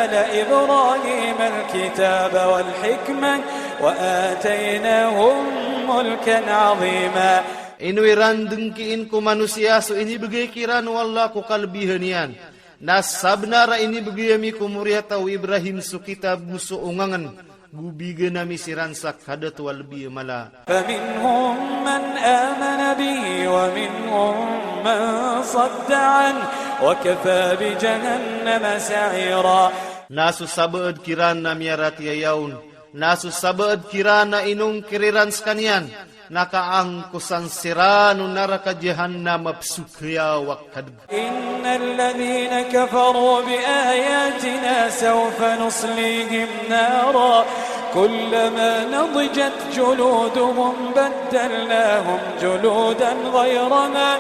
آل إبراهيم الكتاب والحكمة وآتيناهم ملكا عظيما. Ino iran dngkiin ko manosiya so inibgay kiran o Allah ko kalbihan iyan. Na sabnar a inibgay ami ko moriyataw i Ibrahim so kitab go so ongangn, go bigan ami siran sa kadato a lbi a mala. فمنهم من آمن به ومنهم من صد عنه وكفى بجهنم سعيرا. Na so sabaad kiran a miyaratiyaya on, na so sabaad kiran a inongkir iran skaniyan, na kaangkosan siran o naraka Jahannam a psokayaw a kadg. إن الذين كفروا بآياتنا سوف نصليهم نارا كلما نضجت جلودهم بدلناهم جلودا غيرها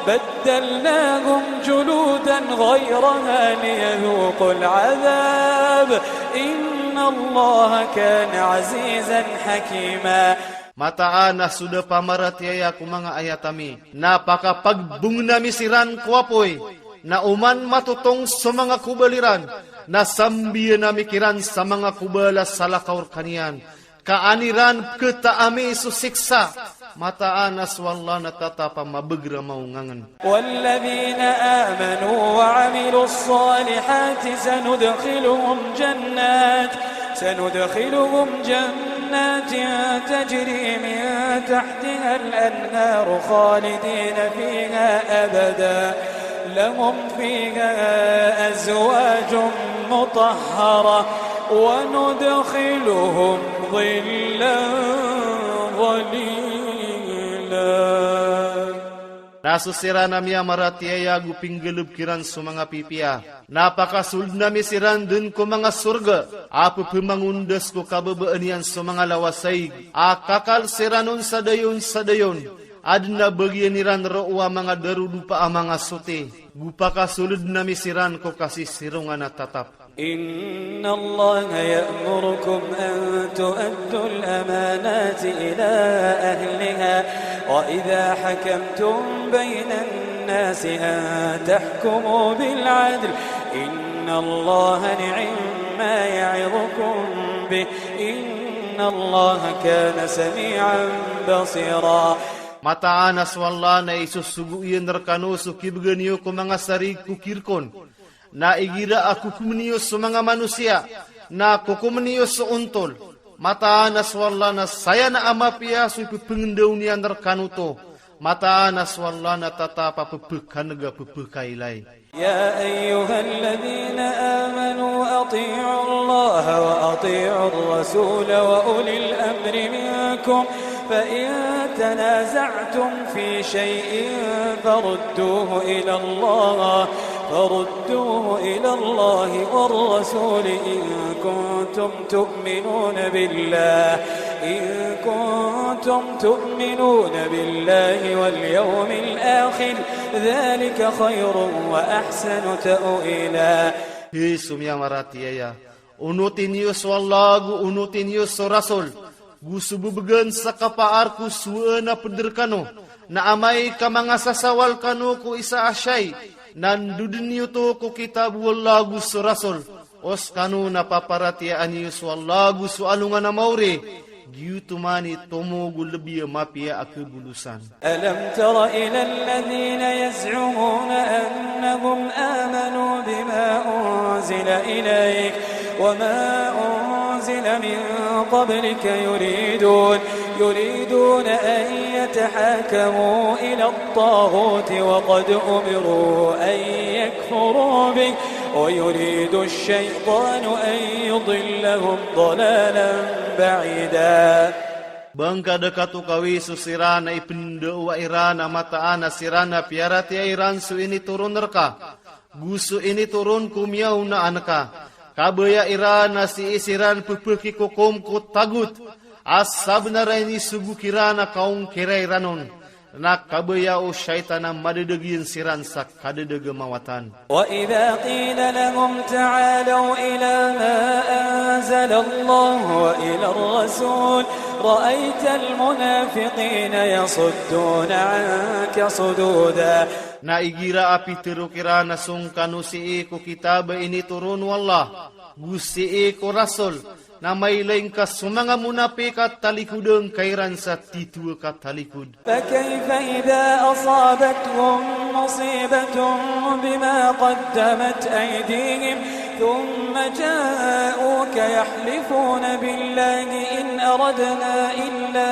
بدلناهم جلودا غيرها ليذوقوا العذاب إن الله كان عزيزا حكيما. Mataan a so da pamaratiyaya ko manga ayat ami, na pakapagbongn ami siran ko apoy, na oman matotong so manga kobal iran, na sambiyan ami kiran sa manga kobal a salakaw rkaniyan, ka an iran pkhataami so siksa. Mataan a so Allah na tatap a mabagr a maongangn. والذين آمنوا وعملوا الصالحات سندخلهم جنات سندخلهم جنات تجري من تحتها الأنهار خالدين فيها أبدا لهم فيها أزواج مطهرة وندخلهم ظلا ظليلا. Na so siran a miyamaratiyaya go pinggalbk iran so manga pipiya, na pakasoldn ami siran dn ko manga sorga a pphamangondas ko kababaan iyan so manga lawasaig a kakal siran on sa dayon sa dayon. Adn a bagian iran roo a manga darodopa a manga soti, go pakasoldn ami siran ko kasisirongan a tatap. إن الله يأمركم أن تؤدوا الأمانات إلى أهلها وإذا حكمتم بين الناس أن تحكموا بالعدل إن الله نعما يعظكم به إن الله كان سميعا بصيرا. Mataan a so Allah na isosogo iyan rkano so kibgan iyo ko manga sarig ko kirkon. Na igira a kokomn iyo so manga manosiya, na kokomn iyo so ontol. Mataan a so Allah na saya na a mapiya so ipphangndao niyan rkano oto. Mataan a so Allah na tatap a pphakneg a pphakailay. يا أيها الذين آمنوا أطيعوا الله وأطيعوا الرسول وأولي الأمر منكم فإن تنازعتم في شيء فردوه إلى الله فردوه إلى الله والرسول إن كنتم تؤمنون بالله إن كنتم تؤمنون بالله واليوم الآخر ذلك خير وأحسن تأويلا. Hay so miyamaratiyaya, onoti niyo so Allah ago onoti niyo so Rasul, go so bbgan sa kapaar ko sowaan a pd rkano, na amay ka mangasasawal kano ko isa a shayi, na ndodn iyo oto ko kitab o Allah ago so Rasul. O skano na paparatiyayaan iyo so Allah ago so alongan a maori, Giyoto man i tomo go lbi a mapiya a kabolosan. ألم تر إلى الذين يزعمون أنهم آمنوا بما أنزل إليك وما أنزل من قبلك يريدون، يريدون أن يتحاكموا إلى الطاغوت وقد أمروا أن يكفروا به ويريد الشيطان أن يضلهم ضلالا بعيدا. Ba ngka da katokawi so siran a ipndaowa iran a mataan a siran a piyaratiyaya iran so initoron rka, go so initoron ko miyaonaan ka. Kabaya iran a sii siran ppakikokom ko tagot a sabnar a inisogo kiran a kaongkira iran on. Na kabaya o shaytan a madadagn siran sa kadadagn a mawatan. وإذا قيل لهم تعالوا إلى ما أنزل الله وإلى الرسول رأيت المنافقين يصدون عنك صدودا. Na igira a pitharo kiran a song kano sii ko kitab a initoron o Allah, go sii ko Rasul, na mailay ngka so manga monapik a talikodan ka iran sa titho a katalikod. فكيف إذا أصابتهم مصيبة بما قدمت أيديهم ثم جاءوك يحلفون بالله إن أردنا إلا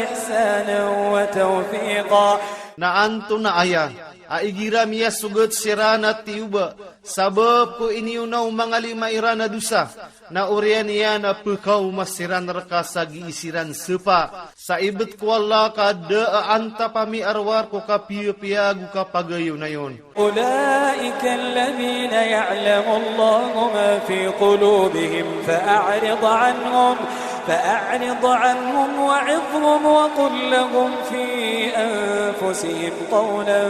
إحسانا وتوفيقا. Na antonaa aya a igira miyasogat siran a tiyoba sabap ko iniyona o manga lima iran a dosa, na oriyan iyan a pkaoma siran rka sa gii siran sapa, sa ibt ko Allah ka da a antap ami a rowar ko kapiyapiya ago kapagayonayon. أولئك الذين يعلم الله ما في قلوبهم فأعرض عنهم، فأعرض عنهم وعظهم وقل لهم في أنفسهم قولا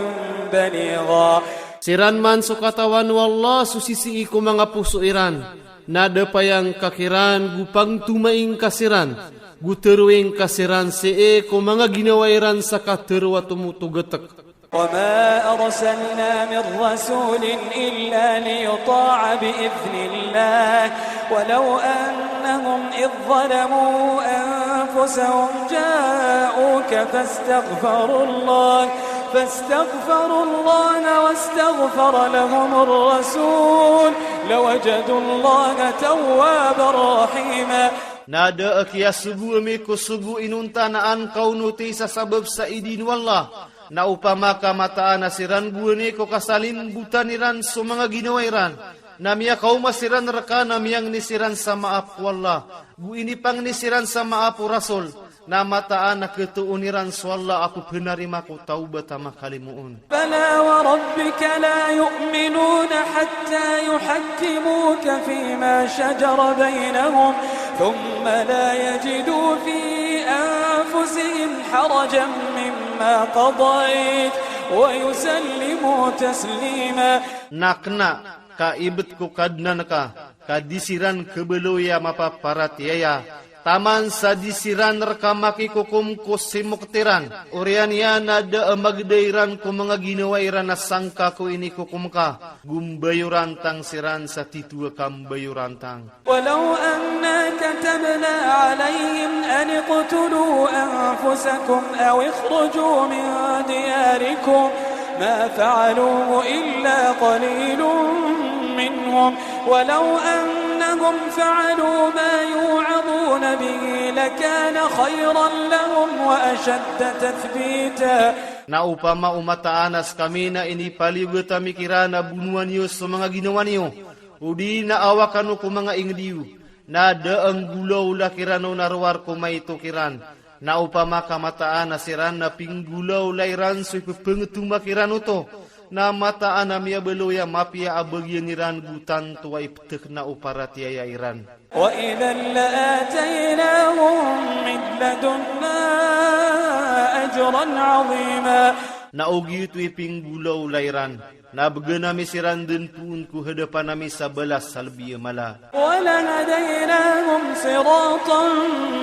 بليغا. Siran man so katawan o Allah so sisii ko manga poso iran, na da payang ka kiran go pangtomai ngka siran, go tharoai ngka siran sii ko manga ginawa iran sa katharo a tomo to gatk. وما أرسلنا من رسول إلا ليطاع بإذن الله ولو أنهم إذ ظلموا أنفسهم جاءوك فاستغفروا الله، فاستغفروا الله واستغفر لهم الرسول لوجدوا الله توابا رحيما. Na da a kiyasogo ami ko sogo inonta na an ka onoti sa sabap sa idin o Allah. Na opama ka mataan a siran gowani ko kasalimbotan iran so manga ginawa iran, na miyakaoma siran rka na miyangni siran sa maap ko Allah, go inipangni siran sa maap o Rasul, na mataan a khatoon iran so Allah a ko pnarima ko tawbat a makalimoon. فلا وربك لا يؤمنون حتى يحكموك فيما شجر بينهم ثم لا يجدوا في أنفسهم حرجا مما قضيت ويسلموا تسليما. Na kna ka ibt ko Kadnan ka, ka di siran khabaloy a mapaparatiyaya, taman sa di siran rka makikokom ko simokt iran, oriyan iyan a da a magda iran ko manga ginawa iran a sangka ko inikokom ka, go mbayorantang siran sa titho a kambayorantang. ولو أنا كتبنا عليهم أن اقتلوا أنفسكم أو اخرجوا من دياركم ما فعلوه إلا قليل منهم ولو أنهم فعلوا ما يوعظون به لكان خيرا لهم وأشد تثبيتا. Na opama o mataan a skami na inipaliyogat ami kiran a bonowan iyo so manga ginawa niyo, odi na awa kano ko manga ingd iyo, na da a nggolawla kiran on a rowar ko maito kiran. Na opama ka mataan a siran na pinggolawla iran so ipphangtoma kiran oto, na mataan a miyabaloy a mapiya a bagian iran go tanto a ipthkna o paratiyaya iran. وإذا لآتيناهم من لدنا أجرا عظيما. Na o giyoto i pinggolawla iran, na bgan ami siran dn poon ko hadapan ami sa balas a lbi a mala. ولهديناهم صراطا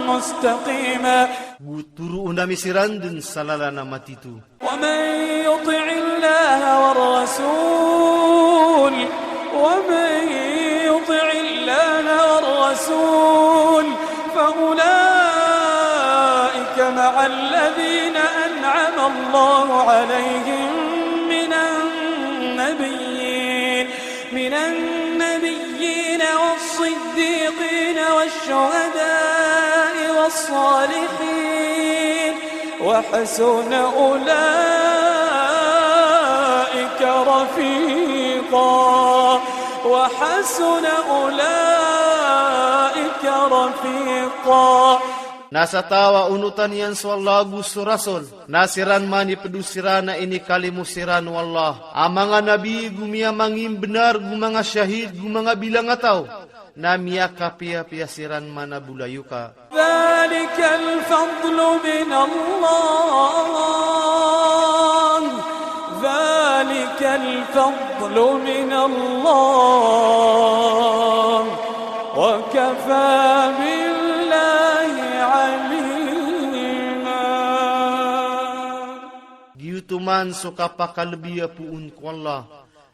مستقيما. Go toroon ami siran dn sa lalan a matito. ومن يطع الله والرسول، ومن يطع الله والرسول فأولئك مع الذين أنعم الله عليهم من النبيين، من النبيين والصديقين والشهداء والصالحين، وحسن أولئك رفيقا، وحسن أولئك رفيقا. Na sa taw a onotan iyan so Allah ago so Rasul, na siran man i pd o siran a inikalimo siran o Allah a manga nabi, go miyamangimbnar, go manga shahid, go manga bilangataw, na miyakapiyapiya siran man a bolayoka. ذلك الفضل من الله، ذلك الفضل من الله، وكفى بالله عليما. Giyoto man so kapakalbi a poon ko Allah,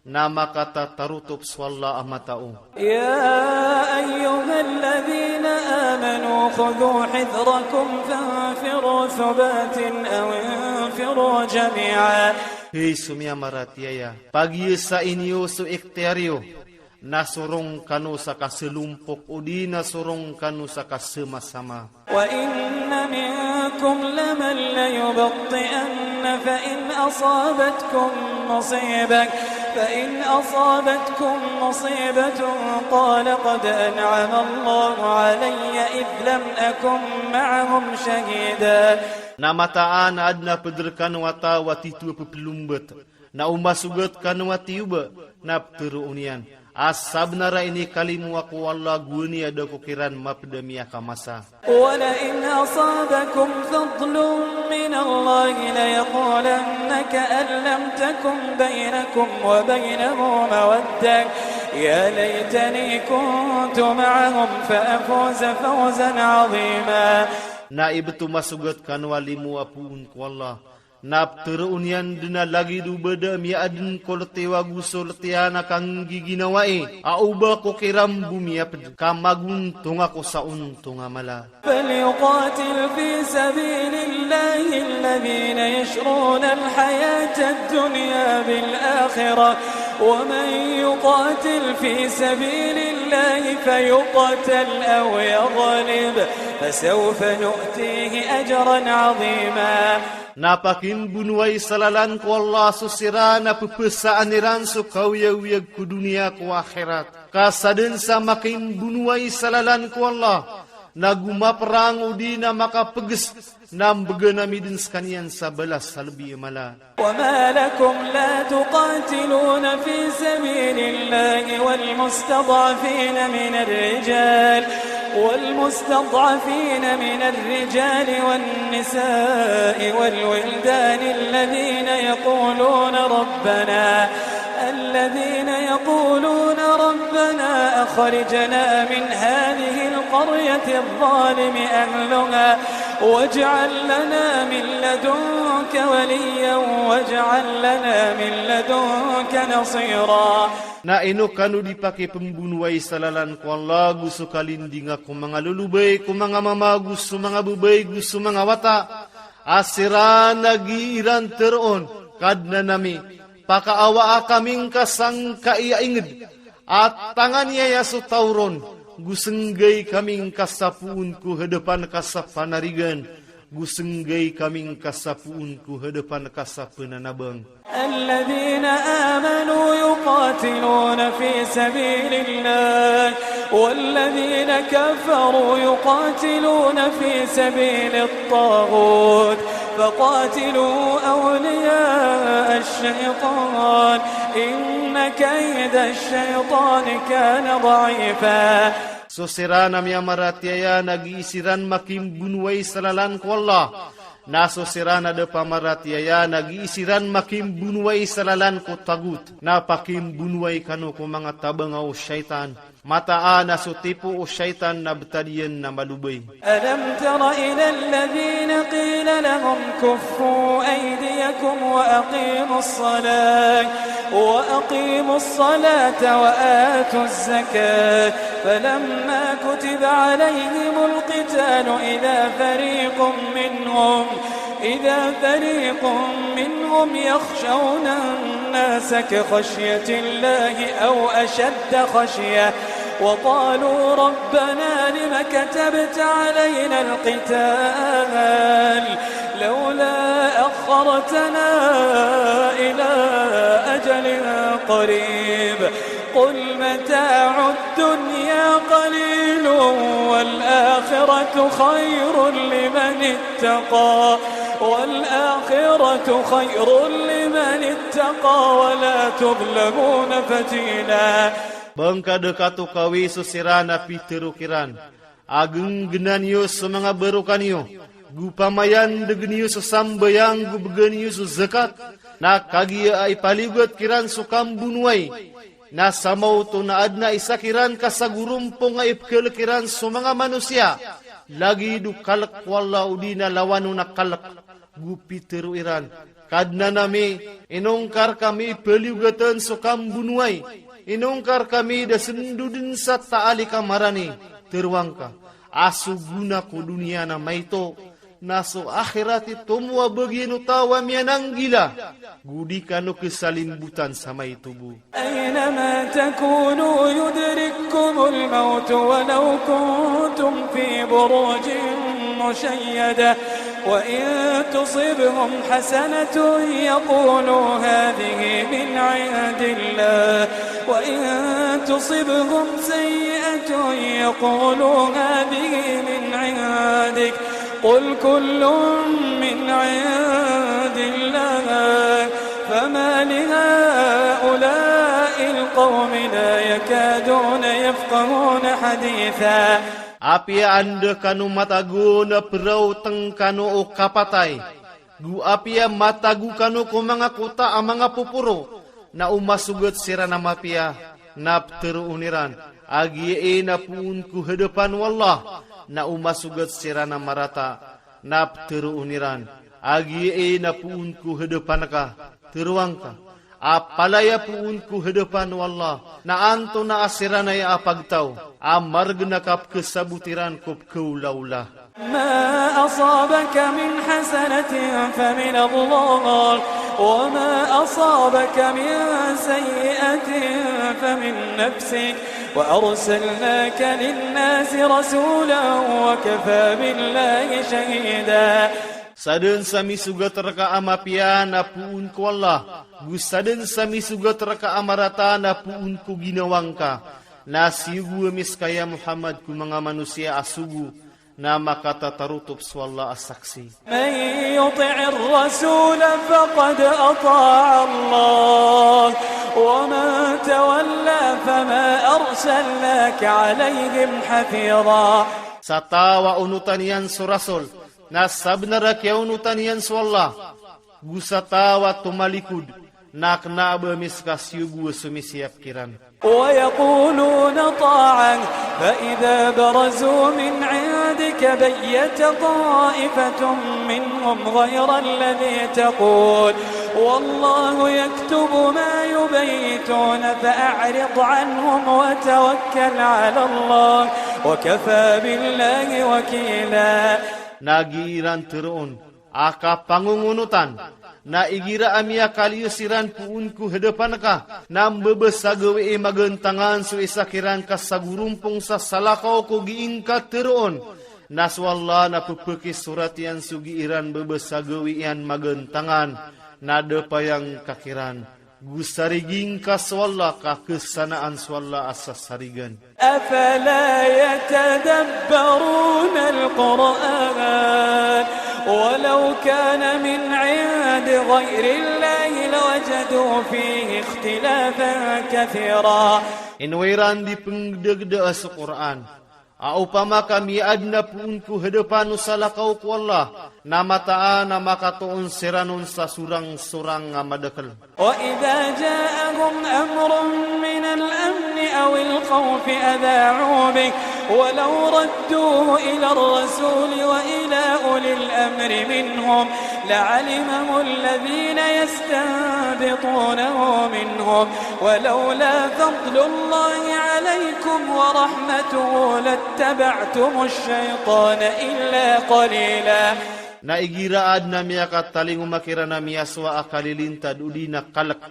na makatatarotop so Allah a matao. يا أيها الذين آمنوا خذوا حذركم فانفروا ثبات أو انفروا جميعا. Hay so miyamaratiyaya, pagiyasain iyo so ikhtiyar iyo, na sorong kano sa kasalompok odi na sorong kano sa kasamasama. وإن منكم لمن ليبطئن فإن أصابتكم مصيبة، فإن أصابتكم مصيبة قال قد أنعم الله علي إذ لم أكن معهم شهيدا. Na mataan a adn a pd rkano a taw a tito a pplombt, na o masogat kano a tiyoba, na ptharoon iyan a sabnar a inikalimo ako o Allah gowani a da ko kiran mapd a miyakamasa. ولئن أصابكم فضل من الله ليقولن كأن لم تكن بينكم وبينه مودة يا ليتني كنت معهم فأفوز فوزا عظيما. Na ibt o masogat kano a limo a poon ko Allah, na ptharoon iyan dn a lagid o ba da a miyaadn ko ltiyaw ago so ltiyan a kanggiginawai a o ba ko kiran bo miyapd, ka magontong ako sa ontong a mala. فليقاتل في سبيل الله الذين يشرون الحياة الدنيا بالآخرة ومن يقاتل في سبيل الله فيقتل أو يغلب فسوف نؤتيه أجرا عظيما. Na pakimbonowai sa lalan ko Allah so siran a pphasaan iran so kaoyagoyag ko doniya ko akhirat. Ka sadn sa makimbonowai sa lalan ko Allah, na go maprang odi na makapgs, na mbgan ami dn skaniyan sa balas a lbi a mala. وما لكم لا تقاتلون في سبيل الله والمستضعفين من الرجال، والمستضعفين من الرجال والنساء والولدان الذين يقولون ربنا، الذين يقولون ربنا أخرجنا من هذه القرية الظالم أهلها واجعل لنا من لدنك وليا واجعل لنا من لدنك نصيرا. Na ino kano di pakipmbonowai sa lalan ko Allah go so kalindinga ko manga lolobay, ko manga mama, go so manga babay, go so manga wata, a siran a gii iran tharoon, Kadnan ami, pakaawaa kami ngka sangkai a ingd a tangan iyan so taw ron, go snggai kami ngka sa poon ko hadapan ka sa panarigan, go snggai kami ngka sa poon ko hadapan ka sa pnanabang. الذين آمنوا يقاتلون في سبيل الله والذين كفروا يقاتلون في سبيل الطاغوت فقاتلوا أولياء الشيطان إن كيد الشيطان كان ضعيفا. So siran a miyamaratiyaya na gii siran makimbonowai sa lalan ko Allah. Na so siran a da pamaratiyaya na gii siran makimbonowai sa lalan ko tagot. Na pakimbonowai kano ko manga tabanga o shaytan. Mataan a so tipo o shaytan na btad iyan na malobay. ألم تر إلى الذين قيل لهم كفوا أيديكم وأقيموا الصلاة، وأقيموا الصلاة وآتوا الزكاة، فلما كتب عليهم القتال إذا فريق منهم، إذا فريق منهم يخشون الناس كخشية الله أو أشد خشية، وقالوا ربنا لم كتبت علينا القتال لولا أخرتنا إلى أجل قريب، قل متاع الدنيا قليل والآخرة خير لمن اتقى، والآخرة خير لمن اتقى ولا تظلمون فتيلا. Ba ngka da katokawi so siran a pitharo kiran a gnggnaan iyo so manga barokan iyo, go pamayandgn iyo so sambayang, go bgan iyo so zakat, na kagiya a ipaliyogat kiran so kambonowai, na sa maoto na adn a isa kiran ka sagorompong a ipkhalk iran so manga manosiya, lagid o kalk o Allah odi na lawan on a kalk. Go pitharo iran, Kadnan ami, ino ngka rkami paliyogatan so kambonowai, ino ngka rkami da sndodn sa taali ka marani. Tharoa ngka a so gona ko doniya na maito, na so akhirat i tomo a bagian o taw a miyananggila. Go di kano khasalimbotan sa maito bo. أينما تكونوا يدرككم الموت ولو كنتم في بروج مشيدة، وإن تصبهم حسنة يقولوا هذه من عند الله، وإن تصبهم سيئة يقولوا هذه من عندك، قل كل من عند الله، فما لهؤلاء القوم لا يكادون يفقهون حديثا. Apiya anda kano matago na praotng kano o kapatay, go apiya matago kano ko manga kota a manga poporo, na o masogat siran a mapiya, na ptharoon iran a giya i na poon ko hadapan o Allah, na o masogat siran a marata, na ptharoon iran a giya i na poon ko hadapan ka. Tharoa ngka a palaya poon ko hadapan o Allah, na antonaa siran aya a pagtaw a margn a kapkhasabot iran ko pkhaolaola. ما أصابك من حسنة فمن الله، وما أصابك من سيئة فمن نفسك، وأرسلناك للناس رسولا وكفى بالله شهيدا. Sadn sa misogat rka a mapiya na poon ko Allah, go sadn sa misogat rka a marata na poon ko ginawa ngka. Na siyogo ami ska ya Muhammad ko manga manosiya a sogo, na makatatarotop so Allah a saksi. من يطع الرسول فقد أطاع الله، ومن تولى فما أرسلناك عليهم حفيظا. Sa taw a onotan iyan so Rasul, na sabnar a kiyaonotan iyan so Allah. Go sa taw a tomalikod, na kna a ba ami ska siyogo a somisiyap kiran. ويقولون طاعة فإذا برزوا من عندك بيت طائفة منهم غير الذي تقول والله يكتب ما يبيتون فأعرض عنهم وتوكل على الله وكفى بالله وكيلا. Na giya iran tharoon a kapangongonotan, na igira a miyakaliyo siran poon ko hadapan ka, na mbabasa gawii magantangan so isa kiran ka sagorompong sa salakaw ko gii ngka tharoon, na so Allah na pphakisorat iyan so gii ran mbabasa gawii iyan magantangan, na da payang ka kiran. Go sarigi ngka so Allah ka khasanaan so Allah a sasarigan. أفلا يتدبرون القرآن ولو كان من عند غير الله لوجدوا فيه اختلافا كثيرا. Ino iran di pnggdagdaa so Qur'an? A opama ka miyaadn a poon ko hadapan o salakaw ko Allah, na mataan a makatoon siran on sa sorang-sorang a madakl. وإذا جاءهم أمر من الأمن أو الخوف أذاعوا به ولو ردوه إلى الرسول وإلى أولي الأمر منهم لعلمه الذين يستنبطونه منهم ولولا فضل الله عليكم ورحمته لاتبعتم الشيطان إلا قليلا. Na igira a adn a miyakatalingoma kiran a miyasowa a kalilintad odi na kalk,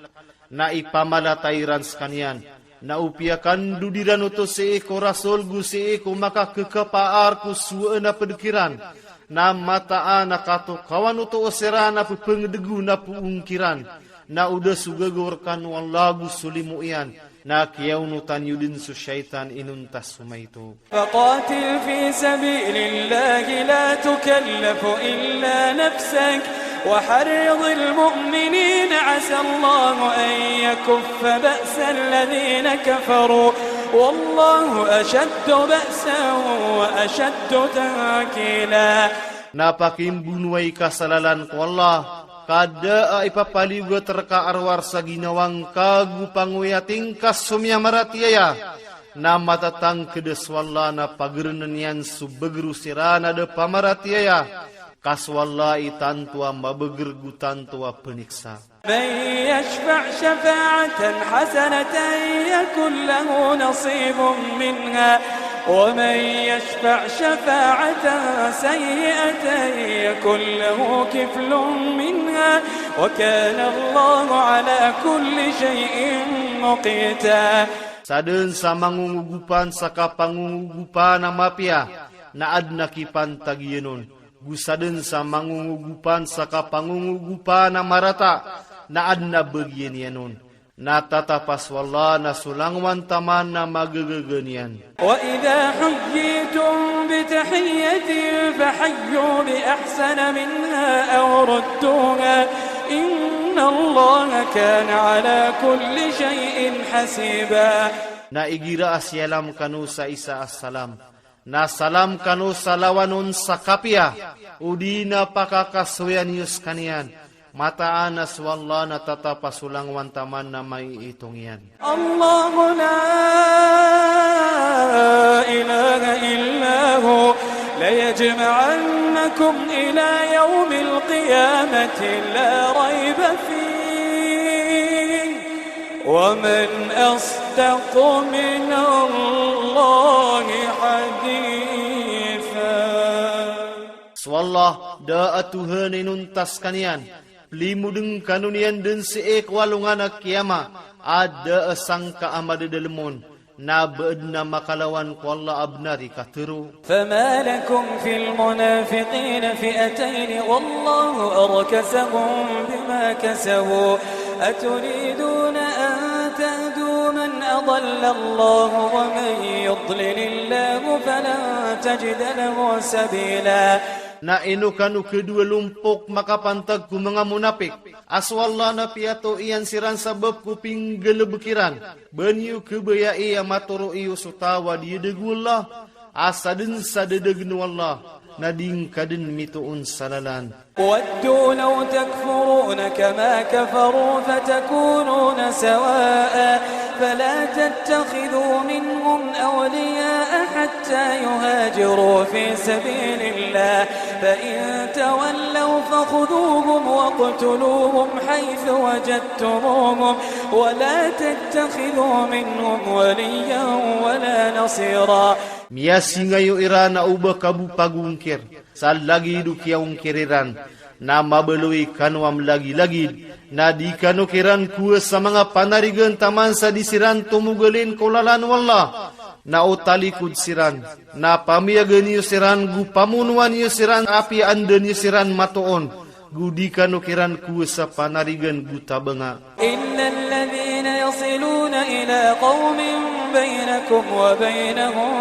na ipamalatayan iran skaniyan. Na o piyakandod iran oto sii ko Rasul go sii ko makakekapaar ko sowaan a pd kiran, na mataan a katokawan oto o siran a pphangdgo na poon kiran. Na o da so gagaw rkano o Allah go so limo iyan, na kiyaonotan iyo dn so shaytan inontas so maito. فقاتل في سبيل الله لا تكلف إلا نفسك وحرض المؤمنين عسى الله أن يكف بأس الذين كفروا والله أشد بأسا وأشد تنكيلا. Na pakimbonowai ka sa lalan ko Allah, ka da a ipapaliyogat rka a rowar sa ginawa ngka go pangoyating ka so miyamaratiyaya. Na matatangkd so Allah na pagrnn iyan so bgr o siran a da pamaratiyaya. Ka so Allah i tanto a mabgr go tanto a pniksa. من يشفع شفاعة حسنة يكن له نصيب منها ومن يشفع شفاعة سيئة يكن له كفل منها وكان الله على كل شيء مقيتا. Sadn sa mangongogopan sa kapangongogopan a mapiya, na adn a kipantag iyan on. Go sadn sa mangongogopan sa kapangongogopan a marata, na adn a bagian iyan on. Na tatapas o Allah na so langowan taman na magagaga niyan. وإذا حييتم بتحية فحيوا بأحسن منها أو ردوها إن الله كان على كل شيء حسيبا. Na igira a siyalam kano sa isa a salam, na salam kano sa lawan on sa kapiya, odi na pakakasoyan iyo skaniyan. Mataan a so Allah na tatapas o langowan taman na maiitong iyan. الله لا إله إلا هو ليجمعنكم إلى يوم القيامة لا ريب فيه ومن أصدق من الله حديثا. So Allah, da a Tohan a inontas ka niyan, plimodn kano niyan dn sii ko alongan a kiyama, a da a sangka a madadalm on, na ba adn a makalawan ko Allah a bnar i katharo. فما لكم في المنافقين فئتين والله أركسهم بما كسبوا أتريدون أن تهدوا من أضل الله ومن يضلل الله فلن تجد له سبيلا. Na ino kano kadowa lompok makapantag ko manga monapik, a so Allah na piyatoa iyan siran sabap ko pinggalbk iran. Ba niyo khabayai a matoro iyo so taw a diyadg o Allah, a sadn sa dadagn o Allah, na di ngka dn mitoon sa lalan. ودوا لو تكفرون كما كفروا فتكونون سواء فلا تتخذوا منهم أولياء حتى يهاجروا في سبيل الله فإن تولوا فخذوهم واقتلوهم حيث وجدتموهم ولا تتخذوا منهم وليا ولا نصيرا. Miyasingayo iran a oba ka bo pagongkir sa lagid o kiyaongkir iran, na mabaloy kano a mlagilagid, na di kano kiran kowa sa manga panarigan taman sa di siran tomogalin ko lalan o Allah. Na o talikod siran, na pamiyagan iyo siran go pamonowan iyo siran apiya anda niyo siran matoon, go di kano kiran kowa sa panarigan go tabanga. إن الذين يصلون إلى قوم بينكم وبينهم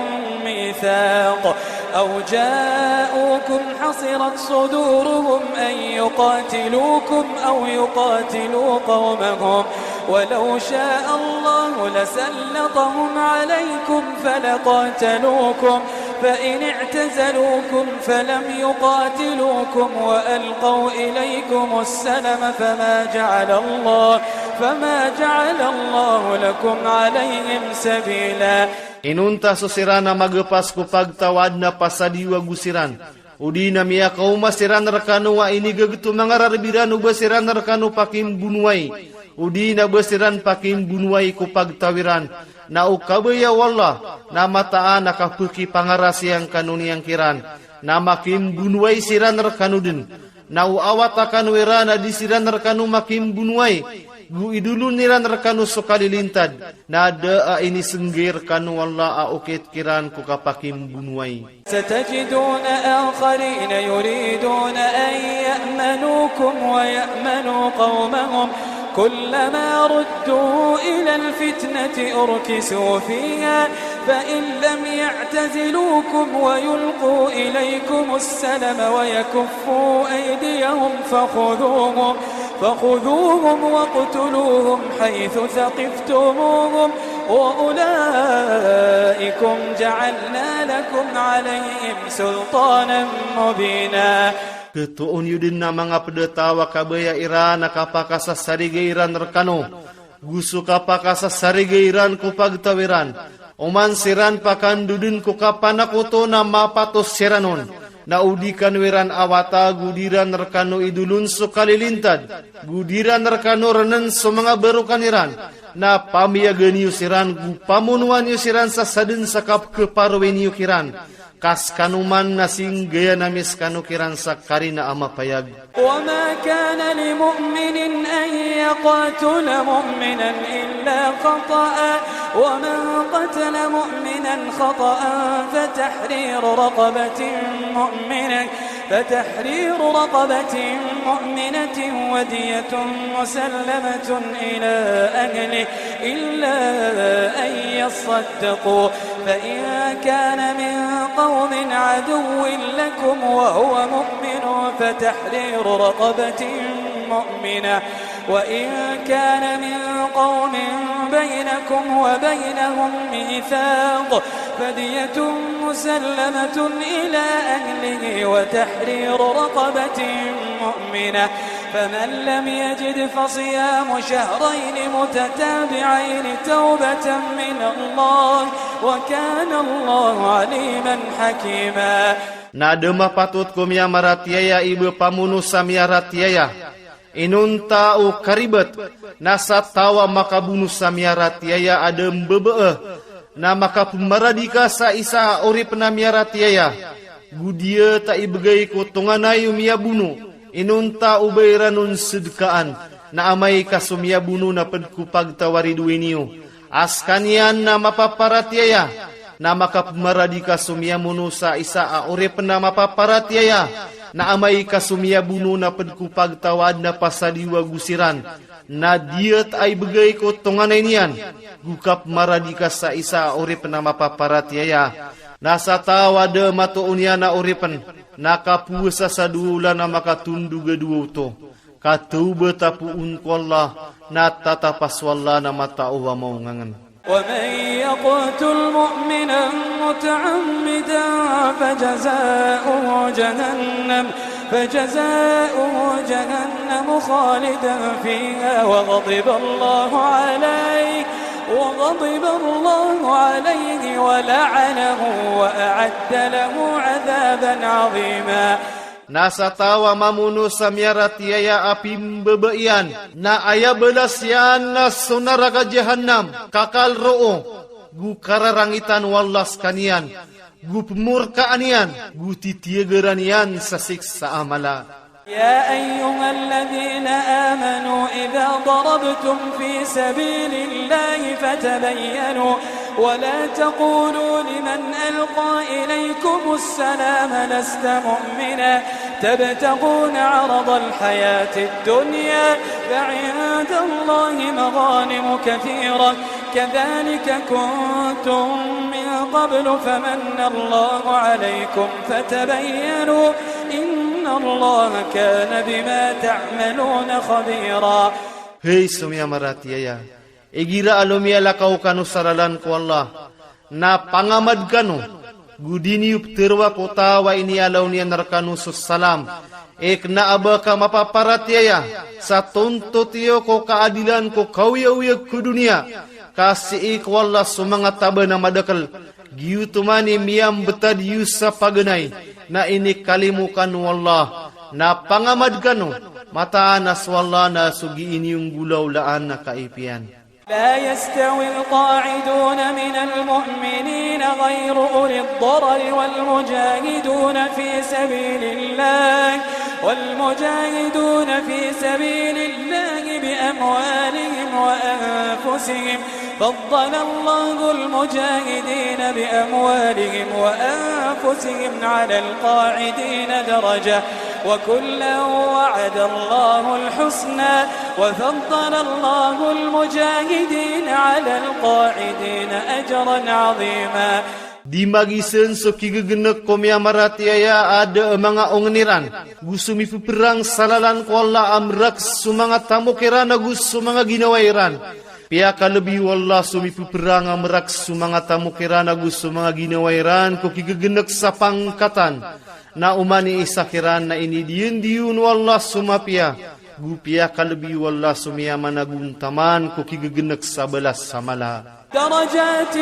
ميثاق أو جاءوكم حصرت صدورهم أن يقاتلوكم أو يقاتلوا قومهم ولو شاء الله لسلطهم عليكم فلقاتلوكم فإن اعتزلوكم فلم يقاتلوكم وألقوا إليكم السلم فما جعل الله فما جعل الله لكم عليهم سبيلا. Inonta so siran a magapas ko pagtawaad na pasadiwa go siran, odi na miyakaoma siran rekano a inigagto mangararbiran o ba siran rekano pakimbonowai, odi na ba siran pakimbonowai ko pagtaw iran, na o kabaya o Allah na mataan a kapekipangarasiyan kano niyan kiran, na makimbonowai siran rekano den. Na o awata kano iran a di siran rekano makimbonowai, go idolon iran rekano so kalilintad, na da a inisenggay rekano o Allah a okit kiran ko kapakimbonowai. ستجدون آخرين يريدون أن يأمنوكم ويأمنوا قومهم كلما ردوا إلى الفتنة أركسوا فيها فإن لم يعتزلوكم ويلقوا إليكم السلم ويكفوا أيديهم فخذوهم، فخذوهم واقتلوهم حيث ثقفتموهم وأولئكم جعلنا لكم عليهم سلطانا مبينا. Ketoon iyo den a manga pedataw a kabaya iran a kapakasasariga iran rekano, go so kapakasasariga iran ko pagtaw iran, oman siran pakandoden ko kapanakoto na mapatos siran on, na o di kano iran awata go di ran rekano idolon so kalilintad, go di ran rekano renen so manga barokan iran, na pamiyaga niyo siran go pamonoa niyo siran sa saden sa kapkeparowi niyo kiran. Ka sekano man na singgaya ami sekano kiran sa karina a mapayag. وما كان لمؤمن أن يقتل مؤمنا إلا خطأ، ومن قتل مؤمنا خطأ فتحرير رقبة مؤمنة، فتحرير رقبة مؤمنة ودية مسلمة إلى أهله إلا أن يصدقوا، فإن كان من قوم عدو لكم وهو مؤمن فتحرير رقبة مؤمنة، وإن كان من قوم بينكم وبينهم ميثاق فدية مسلمة إلى أهله وتحرير رقبة مؤمنة، فمن لم يجد فصيام شهرين متتابعين توبة من الله، وكان الله عليما حكيما. Na da mapatot ko miyamaratiyaya i ba pamono sa miyaratiyaya. Inonta o karibat, na sa taw a makabono sa miyaratiyaya a da mbabaa, na makapemaradika sa isa a oripen a miyaratiyaya, go di aya ta ibegay ko tonganay o miyabono, inonta o ba iran on sedkaan, na amay ka so miyabono na ped ko pagtaw a ridoay niyo. A sekaniyan na mapaparatiyaya, na makapemaradika so miyamono sa isa a oripen a mapaparatiyaya, na amay ka so miyabono na ped ko pagtaw a aden a pasadiwa go siran, na di aya ta ibegay ko tonganay niyan, go kapemaradika sa isa a oripen a mapaparatiyaya. Na sa taw a da matoon iyan a oripen, na kapowasa sa dowa olan a makatondog a dowa oto. Ka tawbat a poon ko Allah, na tatapas o Allah na matao a maongangen. ومن يقتل مؤمنا متعمدا فجزاؤه جهنم، فجزاؤه جهنم خالدا فيها وغضب الله عليه، وغضب الله عليه ولعنه وأعد له عذابا عظيما. Na sa taw a mamono sa miyaratiyaya a pimbabaa iyan, na aya balas iyan na so naraka Jahannam, kakal roo, go kararangitan o Allah sekaniyan, go pemorkaan iyan, go titiyagaran iyan sa siksa a mala. يا أيها الذين آمنوا إذا ضربتم في سبيل الله فتبينوا ولا تقولوا لمن ألقى إليكم السلام لست مؤمنا تبتغون عرض الحياة الدنيا فعند الله مغانم كثيرة كذلك كنتم من قبل فمن الله عليكم فتبينوا إن الله كان بما تعملون خبيرا. Hay so miyamaratiyaya, igira a lomiyalakaw kano sa lalan ko Allah, na pangamad kano, Go di niyo ptharoa ko taw a iniyalaw niyan rkano so salam. Kna a ba ka mapaparatiyaya sa tontot iyo ko kaadilan ko kaoyagoyag ko doniya, ka sii ko Allah so manga taban a madakl. Giyoto man i miyambtad iyo sa paganay, na inikalimo kano o Allah, na pangamad kano, mataan a so Allah na so gii niyo nggolawlaan a kaipiyan. لا يستوي القاعدون من المؤمنين غير أولي الضرر والمجاهدون في سبيل الله، والمجاهدون في سبيل الله بأموالهم وأنفسهم، فضل الله المجاهدين بأموالهم وأنفسهم على القاعدين درجة، وكلا وعد الله الحسنى، وفضل الله المجاهدين على القاعدين أجرا عظيما. Di magizn so kigegenk ko miyamaratiyaya a da a manga ongn iran, go so mipperang sa lalan ko Allah a mrakhs so manga tamok iran ago so manga ginawa iran. Piyakalbi o Allah so mipperang a mrakhs so manga tamok iran ago so manga ginawa iran ko kigegenk sa pangkatan. Na oman i isa kiran na inidiyendiyen o Allah so mapiya, go piyakalbi o Allah so miyamanagontaman ko kigegenk sa balas sa mala. درجات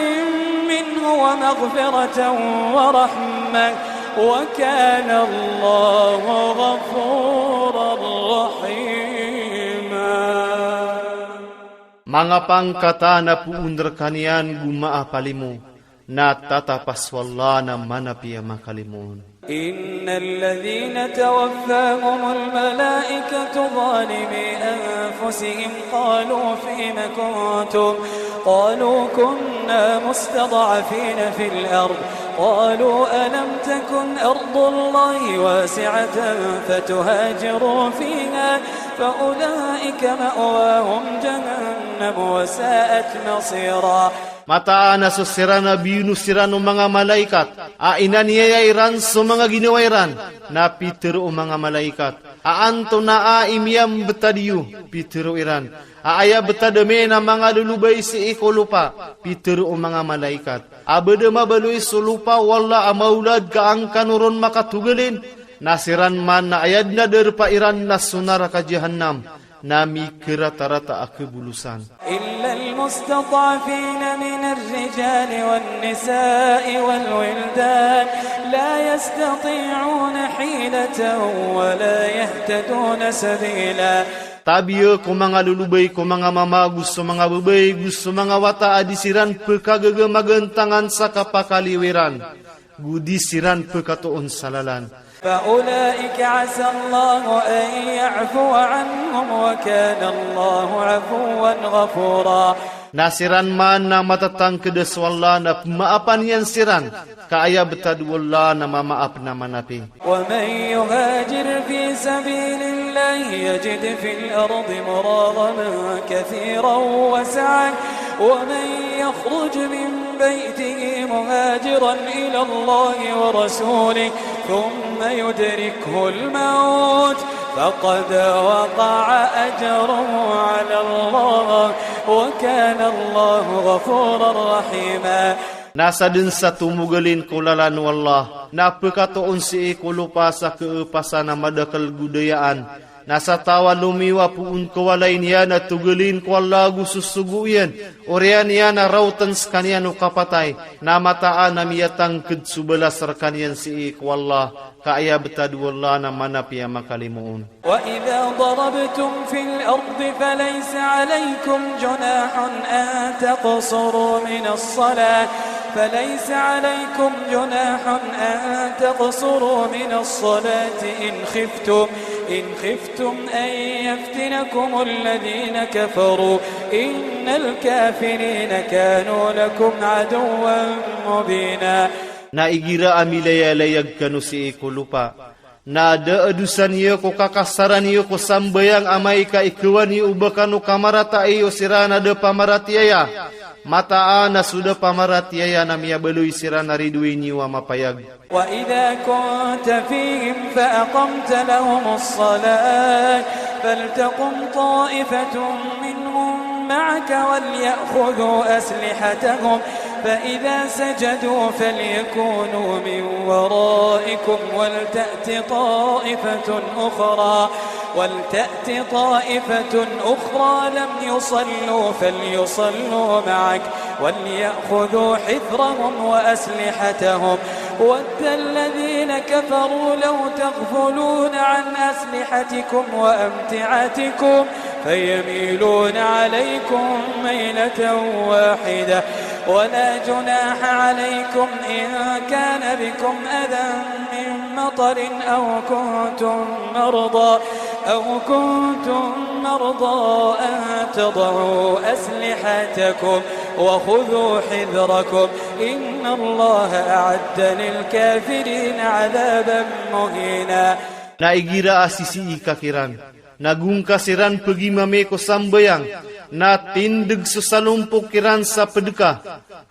منه ومغفرة ورحمة وكان الله غفورا رحيما. Manga pangkatan a poon rkaniyan go maap a limo, na tatapas o Allah na manapiya makalimoon. إن الذين توفاهم الملائكة ظالمي أنفسهم قالوا فيم كنتم؟ قالوا كنا مستضعفين في الأرض. قالوا ألم تكن أرض الله واسعة فتهاجروا فيها فأولئك مأواهم جهنم وساءت مصيرا. Mataan a so siran a biyono siran o manga malaikat a inaniyaya iran so manga ginawa iran, na pitharo o manga malaikat a antonaa i miyambtad iyo, pitharo iran a aya btad ami na manga lolobay sii ko lopa, pitharo o manga malaikat a ba da mabaloy so lopa o Allah a maolad ka angkano ron makatogalin, na siran man na aya dn a darpa iran na so naraka jahannam, na mikaratarata a kabolosan. إلا المستضعفين من الرجال والنساء والولدان لا يستطيعون حيلة ولا يهتدون سبيلا. Tabiya ko manga lolobay ko manga mama go so manga babay go so manga wata a di siran pkhagaga magantangan sa kapakaliyo iran, go di siran pkhatoon sa lalan. فأولئك عسى الله أن يعفو عنهم وكان الله عفوا غفورا. Na siran man na matatangkd so Allah na pmaapan iyan siran, ka aya btad o Allah na mamaap na manapi. ومن يهاجر في سبيل الله يجد في الأرض مراغما كثيرا وسعة ومن يخرج من بيته مهاجرا إلى الله ورسوله ثم يدركه الموت فقد وقع أجره على الله وكان الله غفورا رحيما. Na sadn sa tomogalin ko lalan o Allah, na pkhatoon sii ko lopa sa keepasan a madakl go dayaan, na sa taw a lomiyo a poon ko walay niyan a togalin ko Allah go sosogo iyan, oriyan iyan a raotn skaniyan o kapatay, na mataan a miyatangkd so balas rkaniyan sii ko Allah, ka aya btad o Allah na manapi a makalimoon. وإذا ضربتم في الأرض فليس عليكم جناح أن تقصروا من الصلاة، فليس عليكم جناح أن تقصروا من الصلاة إن خفتم، إن خفتم أن يفتنكم الذين كفروا، إن الكافرين كانوا لكم عدوا مبينا. Na igira a milayalayag kano sii ko lopa, na da a dosa niyo ko kakasaran iyo ko sambayang amay ka ikawan iyo o ba kano kamarataay o siran a da pamaratiyaya. Mataan a so da pamaratiyaya na miyabaloy siran a ridoay niyo a mapayag. وإذا كنت فيهم فأقمت لهم الصلاة فلتقم طائفة منهم معك وليأخذوا أسلحتهم فإذا سجدوا فليكونوا من ورائكم ولتأت طائفة أخرى، ولتأت طائفة أخرى لم يصلوا فليصلوا معك وليأخذوا حذرهم وأسلحتهم. ود الذين كفروا لو تغفلون عن أسلحتكم وأمتعتكم فيميلون عليكم ميلة واحدة ولا جناح عليكم إن كان بكم أذى من مطر أو كنتم مرضى، أو كنتم مرضى أن تضعوا أسلحتكم وخذوا حذركم إن الله أعد للكافرين عذابا مهينا. Na igira a sisii ka kiran, na gongka siran pegimami ko sambayang, na tindeg so salompok iran sa pedeka,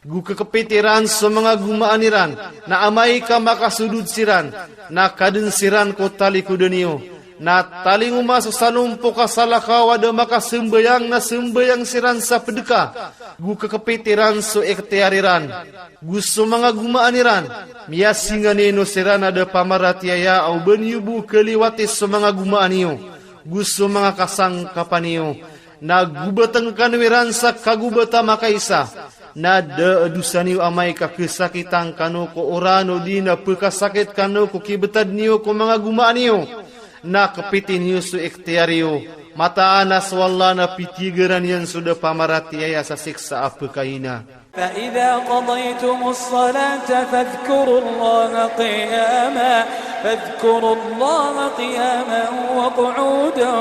go kekepit iran so manga gomaan iran, na amay ka makasodod siran, na kaden siran ko talikodan iyo, na talingoma so salompok a salakaw a da makasambayang na sambayang siran sa pedeka, go kekepit iran so ikhtiyar iran, go so manga gomaan iran, miyasinganin o siran a da pamaratiyaya a oba niyo bo kaliwati so manga gomaan iyo, go so manga kasangkapan iyo, na gobaten kano iran sa kagobat a makaisa, na da a dosa niyo amay ka kesakitan kano ko oran odi na pekasakit kano ko kibetad niyo ko manga gomaan iyo, na kepiti niyo so ikhtiyar iyo, mataan a so Allah na pitiyegeran iyan so da pamaratiyaya sa siksa a pekaina. فإذا قضيتم الصلاة فاذكروا الله قياما، فاذكروا الله قياما وقعودا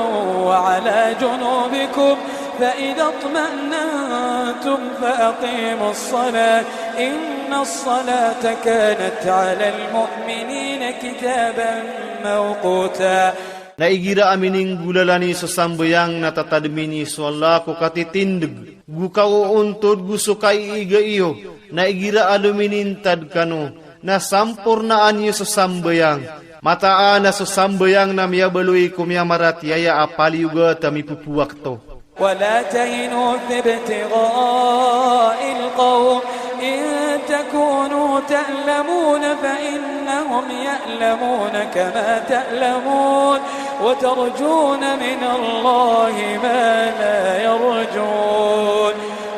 وعلى جنوبكم، فإذا اطمأننتم فأقيموا الصلاة، إن الصلاة كانت على المؤمنين كتابا موقوتا. Na igira a mininggolalan iyo so sambayang na tatademi niyo so Allah ko katitindeg, go kaoontod go so kaiiga iyo, na igira a lominintad kano, na sampornaan iyo so sambayang, mataan a so sambayang na miyabaloy ko miyamaratiyaya a paliyogat a mipepowakto. ولا تهنوا في ابتغاء القوم إن تكونوا تألمون فإنهم يألمون كما تألمون وترجون من الله ما لا يرجون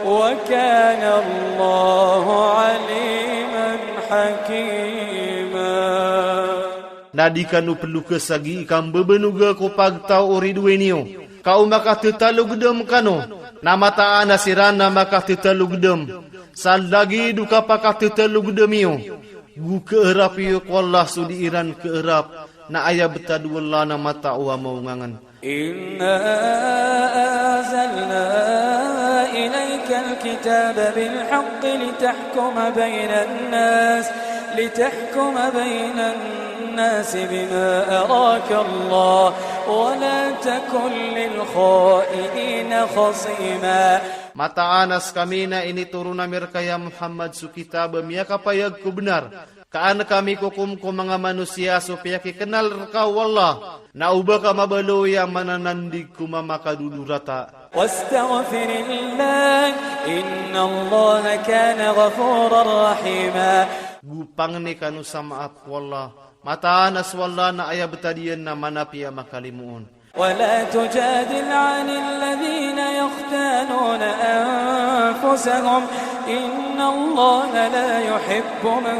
وكان الله عليما حكيما. Na di kano pelokes a gii kambebenoga ko pagtaw o ridoay niyo, ka o makatetalogedem kano, na mataan a siran na makatetalogedem, sa lagid o kapakatetalogedem iyo, go keerap iyo ko Allah so di iran keerap, na aya betad o Allah na matao a maongangen. إنا أنزلنا إليك الكتاب بالحق لتحكم بين الناس، لتحكم بين الناس بما أراك الله، ولا تكن للخائنين خصيما. Mataan a sekami na initoron ami rekaya Muhammad so kitab a miyakapayag ko benar, ka an ka mikokom ko manga manosiya so piyakikenal reka o Allah, na oba ka mabaloy a mananandig ko mamakadodorata. واستغفر الله إن الله كان غفورا رحيما. Go pangni kano sa maap o Allah, mataan a so Allah na aya betad iyan na manapi a makalimoon. ولا تجادل عن الذين يختانون أنفسهم إن الله لا يحب من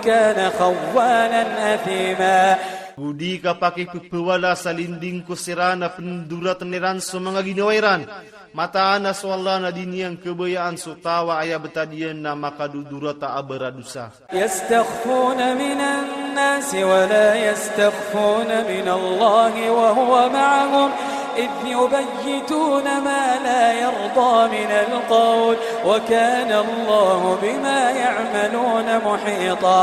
كان خوانا أثيما. Go di ka pakipepewala sa linding ko siran a pendoraten iran so manga ginawa iran, mataan a so Allah na di niyan kebayaan so taw a aya betad iyan na makadodorata a baradosa. يستخفون من الناس ولا يستخفون من الله وهو معهم إذ يبيتون ما لا يرضى من القول وكان الله بما يعملون محيطا.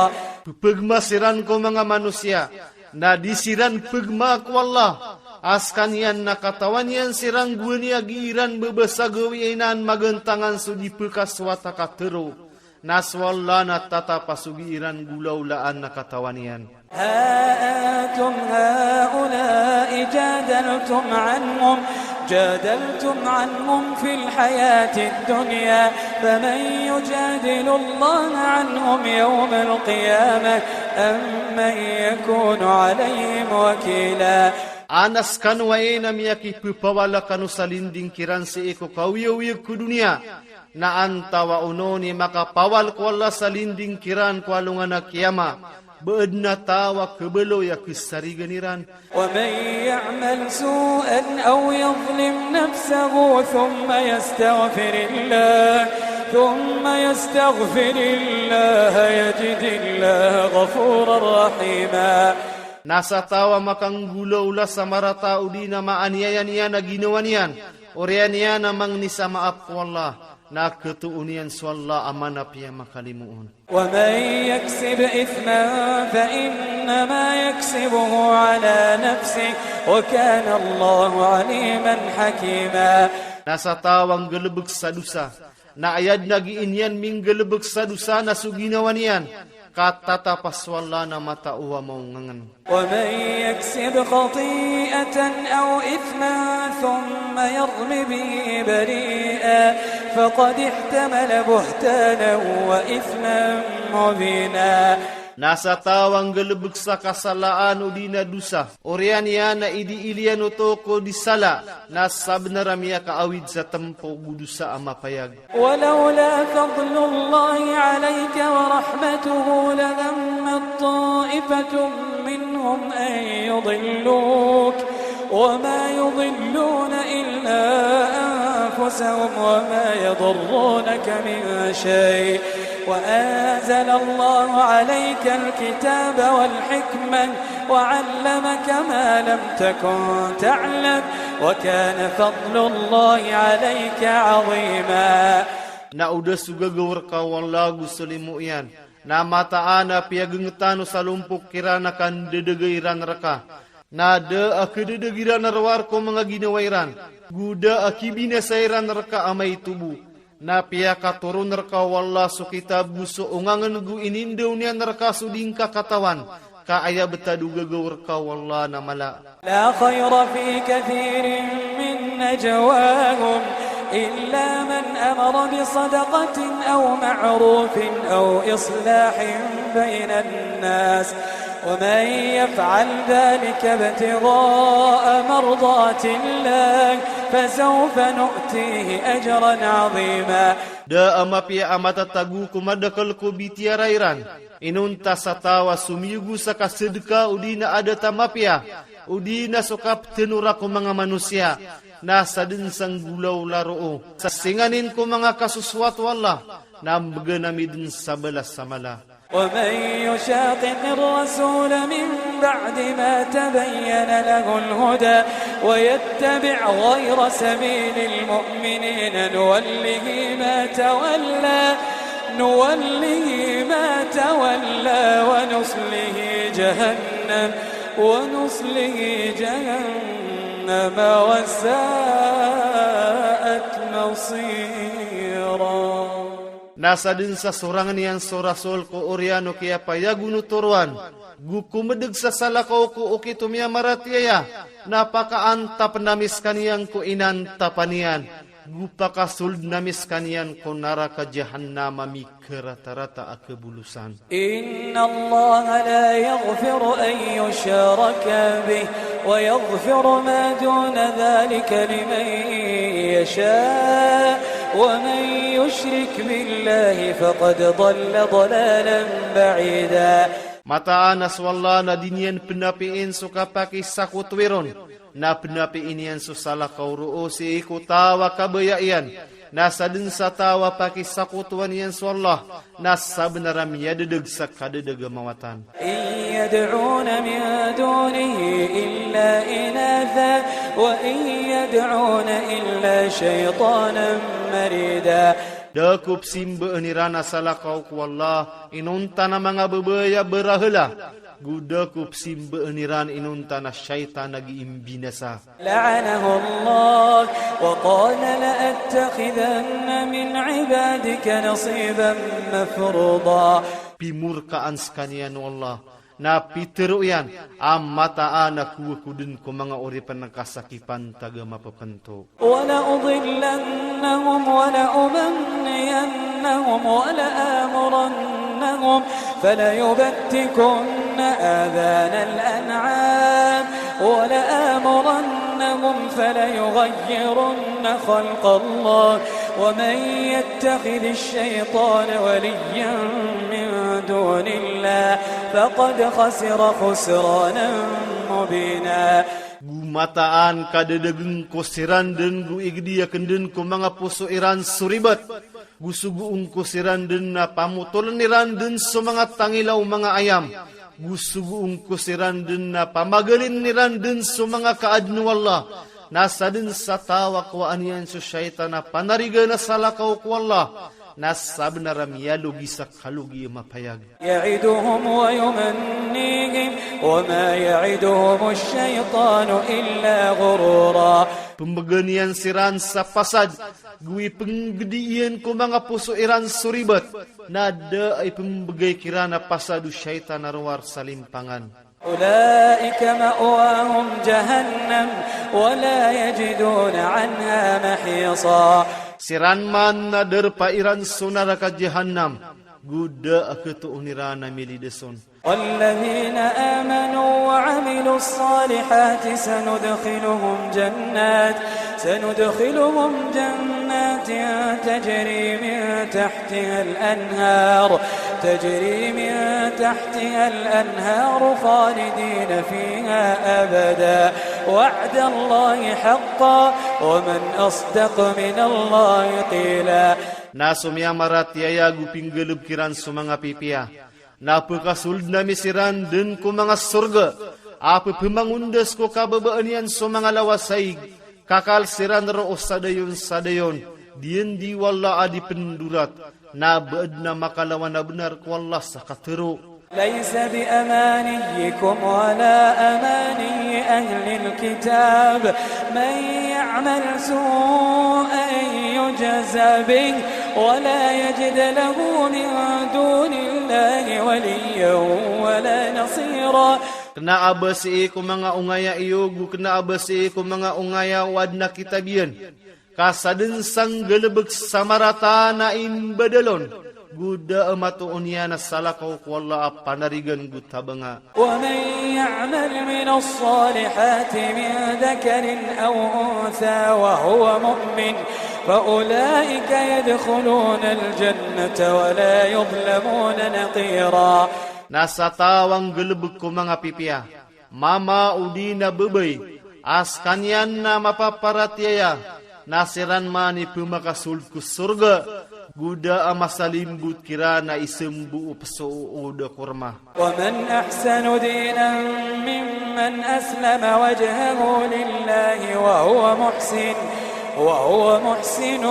Pepegema siran ko manga manosiya, na di siran pegema ko Allah, a sekaniyan na katawan iyan siran gowani a gii iran bebesagawi inan magentangan so di pekasowat a katero. Na so Allah na tatap a so gii iran golaolaan na katawan iyan. ها أنتم هؤلاء جادلتم عنهم جادلتم عنهم في الحياة الدنيا فمن يجادل الله عنهم يوم القيامة أم من يكون عليهم وكيلا. Ana skano ai na miyakipepawala kano sa linding kiran sii ko kaoyagoyag ko doniya, na antaa onon i makapawal ko Allah sa linding kiran ko alongan a kiyama, ba adn a taw a khabaloy a khasarigan iran. ومن يعمل سوءا أو يظلم نفسه ثم يستغفر الله، ثم يستغفر الله يجد الله غفورا رحيما. Na sa taw a makanggolawla sa marata odi na maaniyaya niyan a ginawa niyan, oriyan iyan a mangni sa maap ko Allah, na khatoon iyan so Allah a mana piya makalimoon. ومن يكسب إثما فإنما يكسبه على نفسه وكان الله عليما حكيما. Na sa taw a nggalbk sa dosa, na aya dn a gii niyan mingggalbk sa dosa na so ginawa niyan, ka tatap a so Allah na matao a maongangn. ومن يكسب خطيئة أو إثما ثم يرم به بريئا فقد احتمل بهتانا وإثما مبينا. Na sa taw a nggalbk sa kasalaan odi na dosa, oriyan iyan a idiil iyan oto ko di sala, na sabnar a miyakaawid sa tmpo go dosa a mapayag. ولولا فضل الله عليك ورحمته لهمت طائفة منهم أن يضلوك وما يضلون إلا أنفسهم وما يضرونك من شيء وأنزل الله عليك الكتاب والحكمة وعلمك ما لم تكن تعلم وكان فضل الله عليك عظيما. Na o da so gagaw rka o Allah go so limo iyan, na mataan a piyagngtan o salompok kiran a kandadaga iran rka, na da a khadadagi ran a rowar ko manga ginawa iran, go da a kibinasa iran rka a maito bo. Na piyakatoron rka o Allah so kitab go so ongangn go inindaw niyan rka so di ngka katawan, ka aya btad o gagaw rka o Allah na mala. لا خير في كثير من نجواهم إلا من أمر بصدقة أو معروف أو إصلاح بين الناس ومن يفعل ذلك ابتغاء مرضات الله فسوف نؤتيه أجرا عظيما. Da a mapiya a matatago ko madakl ko bitiyara iran, inonta sa taw a somiyogo sa kasadka odi na adat a mapiya, odi na so kaptnora ko manga manosiya, na sadn sa nggolawla roo sa singanin ko manga kasosowat o Allah, na mbgan ami dn sa balas a mala. ومن يشاقق الرسول من بعد ما تبين له الهدى ويتبع غير سبيل المؤمنين نوله ما تولى، نوله ما تولى ونصله جهنم، ونصله جهنم وساءت مصيرا. Na sadn sa sorangn iyan so Rasul ko oriyan o kiyapayag o toroan, go komdg sa salakaw ko okit o miyamaratiyaya, na pakaantapn ami skaniyan ko inantapan iyan, go pakasoldn ami skaniyan ko naraka Jahannam a mikaratarata a kabolosan. إن الله لا يغفر أن يشرك به ويغفر ما دون ذلك لمن يشاء ومن يشرك بالله فقد ضل ضلالا بعيدا. Mataan a so Allah na di niyan pnapiin so kapakisakotowi ron, na pnapiin iyan so salakaw roo sii ko taw a kabaya iyan, na sadn sa taw a pakisakotowan iyan so Allah, na sabnar a miyadadg sa kadadg a mawatan. إن يدعون من دونه إلا إناثا وإن يدعون إلا شيطانا مريدا. Da ko psimbaan iran a salakaw ko Allah inonta na manga babay a barahala, go da ko psimbaan iran inonta na shaytan a giimbinasa. لعنه الله وقال لأتخذن من عبادك نصيبا مفروضا. Pimorkaan skaniyan o Allah, Na pitharo iyan a mataan a kowa ko den ko manga oripn ka sa kipantag a mapepento. ولأضلنهم ولأمنينهم ولآمرنهم فليبتكن آذان الأنعام ولآمرنهم فليغيرن خلق الله ومن يتخذ الشيطان وليا من دون الله فقد خسر خسرانا مبينا. Go mataan ka dadageng ko siran den go igedi aken den ko manga poso iran so ribat. Go sogoon ko siran den na pamotolen iran den so manga tangila o manga ayam. Go sogoon ko siran den na pamagalin iran den so manga kaaden o Allah. Na sa den sa taw a kowaan iyan so shaytan a panarigan a salakaw ko Allah. Na sabenar a miyalogi sa kalogi a mapayag. يعدهم ويمنيهم وما يعدهم الشيطان إلا غرورا. Pembegan iyan siran sa pasad, go ipenggedi iyan ko manga poso iran so ribat, na da a ipembegay kiran a pasad o shaytan a rowar sa limpangan. أولئك مأواهم جهنم ولا يجدون عنها محيصا. Siran man na darpa iran so naraka Jahannam, go da a ketoon iran a milides on. والذين آمنوا وعملوا الصالحات سندخلهم جنات، سندخلهم جنات تجري من تحتها الأنهار، تجري من تحتها الأنهار خالدين فيها أبدا، وعد الله حقا، ومن أصدق من الله قيلا. Na so miyamaratiyaya go pinggalebek iran so manga pipiya, na pekasold ami siran den ko manga sorga a pepemangondas ko kababaan iyan so manga lawasaig, kakal siran roo sa dayon sa dayon, di andi o Allah a di pendorat. Na ba aden a makalawan a benar ko Allah sa katero. ليس بأمانيكم ولا أماني أهل الكتاب، من يعمل سوءا يجز به ولا يجد له من دون الله وليا ولا نصيرا. Kena a ba sii ko manga ongaya iyo, go kena a ba sii ko manga ongaya o aden a kitab iyan, ka sa den sa nggalebek sa marata na imbadal on, go da a matoon iyan a salakaw ko Allah a panarigan go tabanga. ومن يعمل من الصالحات من ذكر أو أنثى وهو مؤمن فأولئك يدخلون الجنة ولا يظلمون نقيرا. Na sa taw a nggalebek ko manga pipiya, mama odi na babay, a sekaniyan na mapaparatiyaya, na siran man i pemakasold ko sorga, go da a masalimbot kiran a isembo o pesood a korma. ومن أحسن دينا ممن أسلم وجهه لله وهو محسن، وهو محسن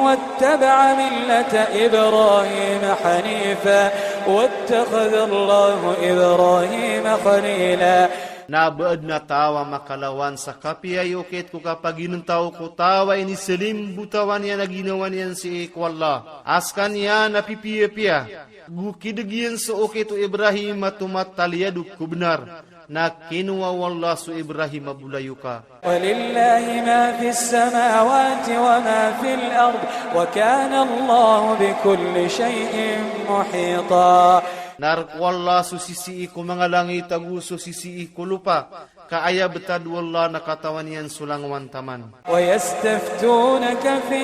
واتبع ملة إبراهيم حنيفا، واتخذ الله إبراهيم خليلا. Na ba aden a taw a makalawan sa kapiya i okit ko kapaginetaw ko taw a iniselimbotawan iyan a ginawa niyan sii ko Allah a sekaniyan a pipiyapiya, go kideg iyan so okit o Ibrahim a tomataliyadok ko benar, na kinowa o Allah so Ibrahim a bolayoka. ولله ما في السماوات وما في الأرض وكان الله بكل شيء محيطا. Na rek o Allah so sisii ko manga langit ago so sisii ko lopa, ka aya betad o Allah na katawan iyan so langowan taman. ويستفتونك في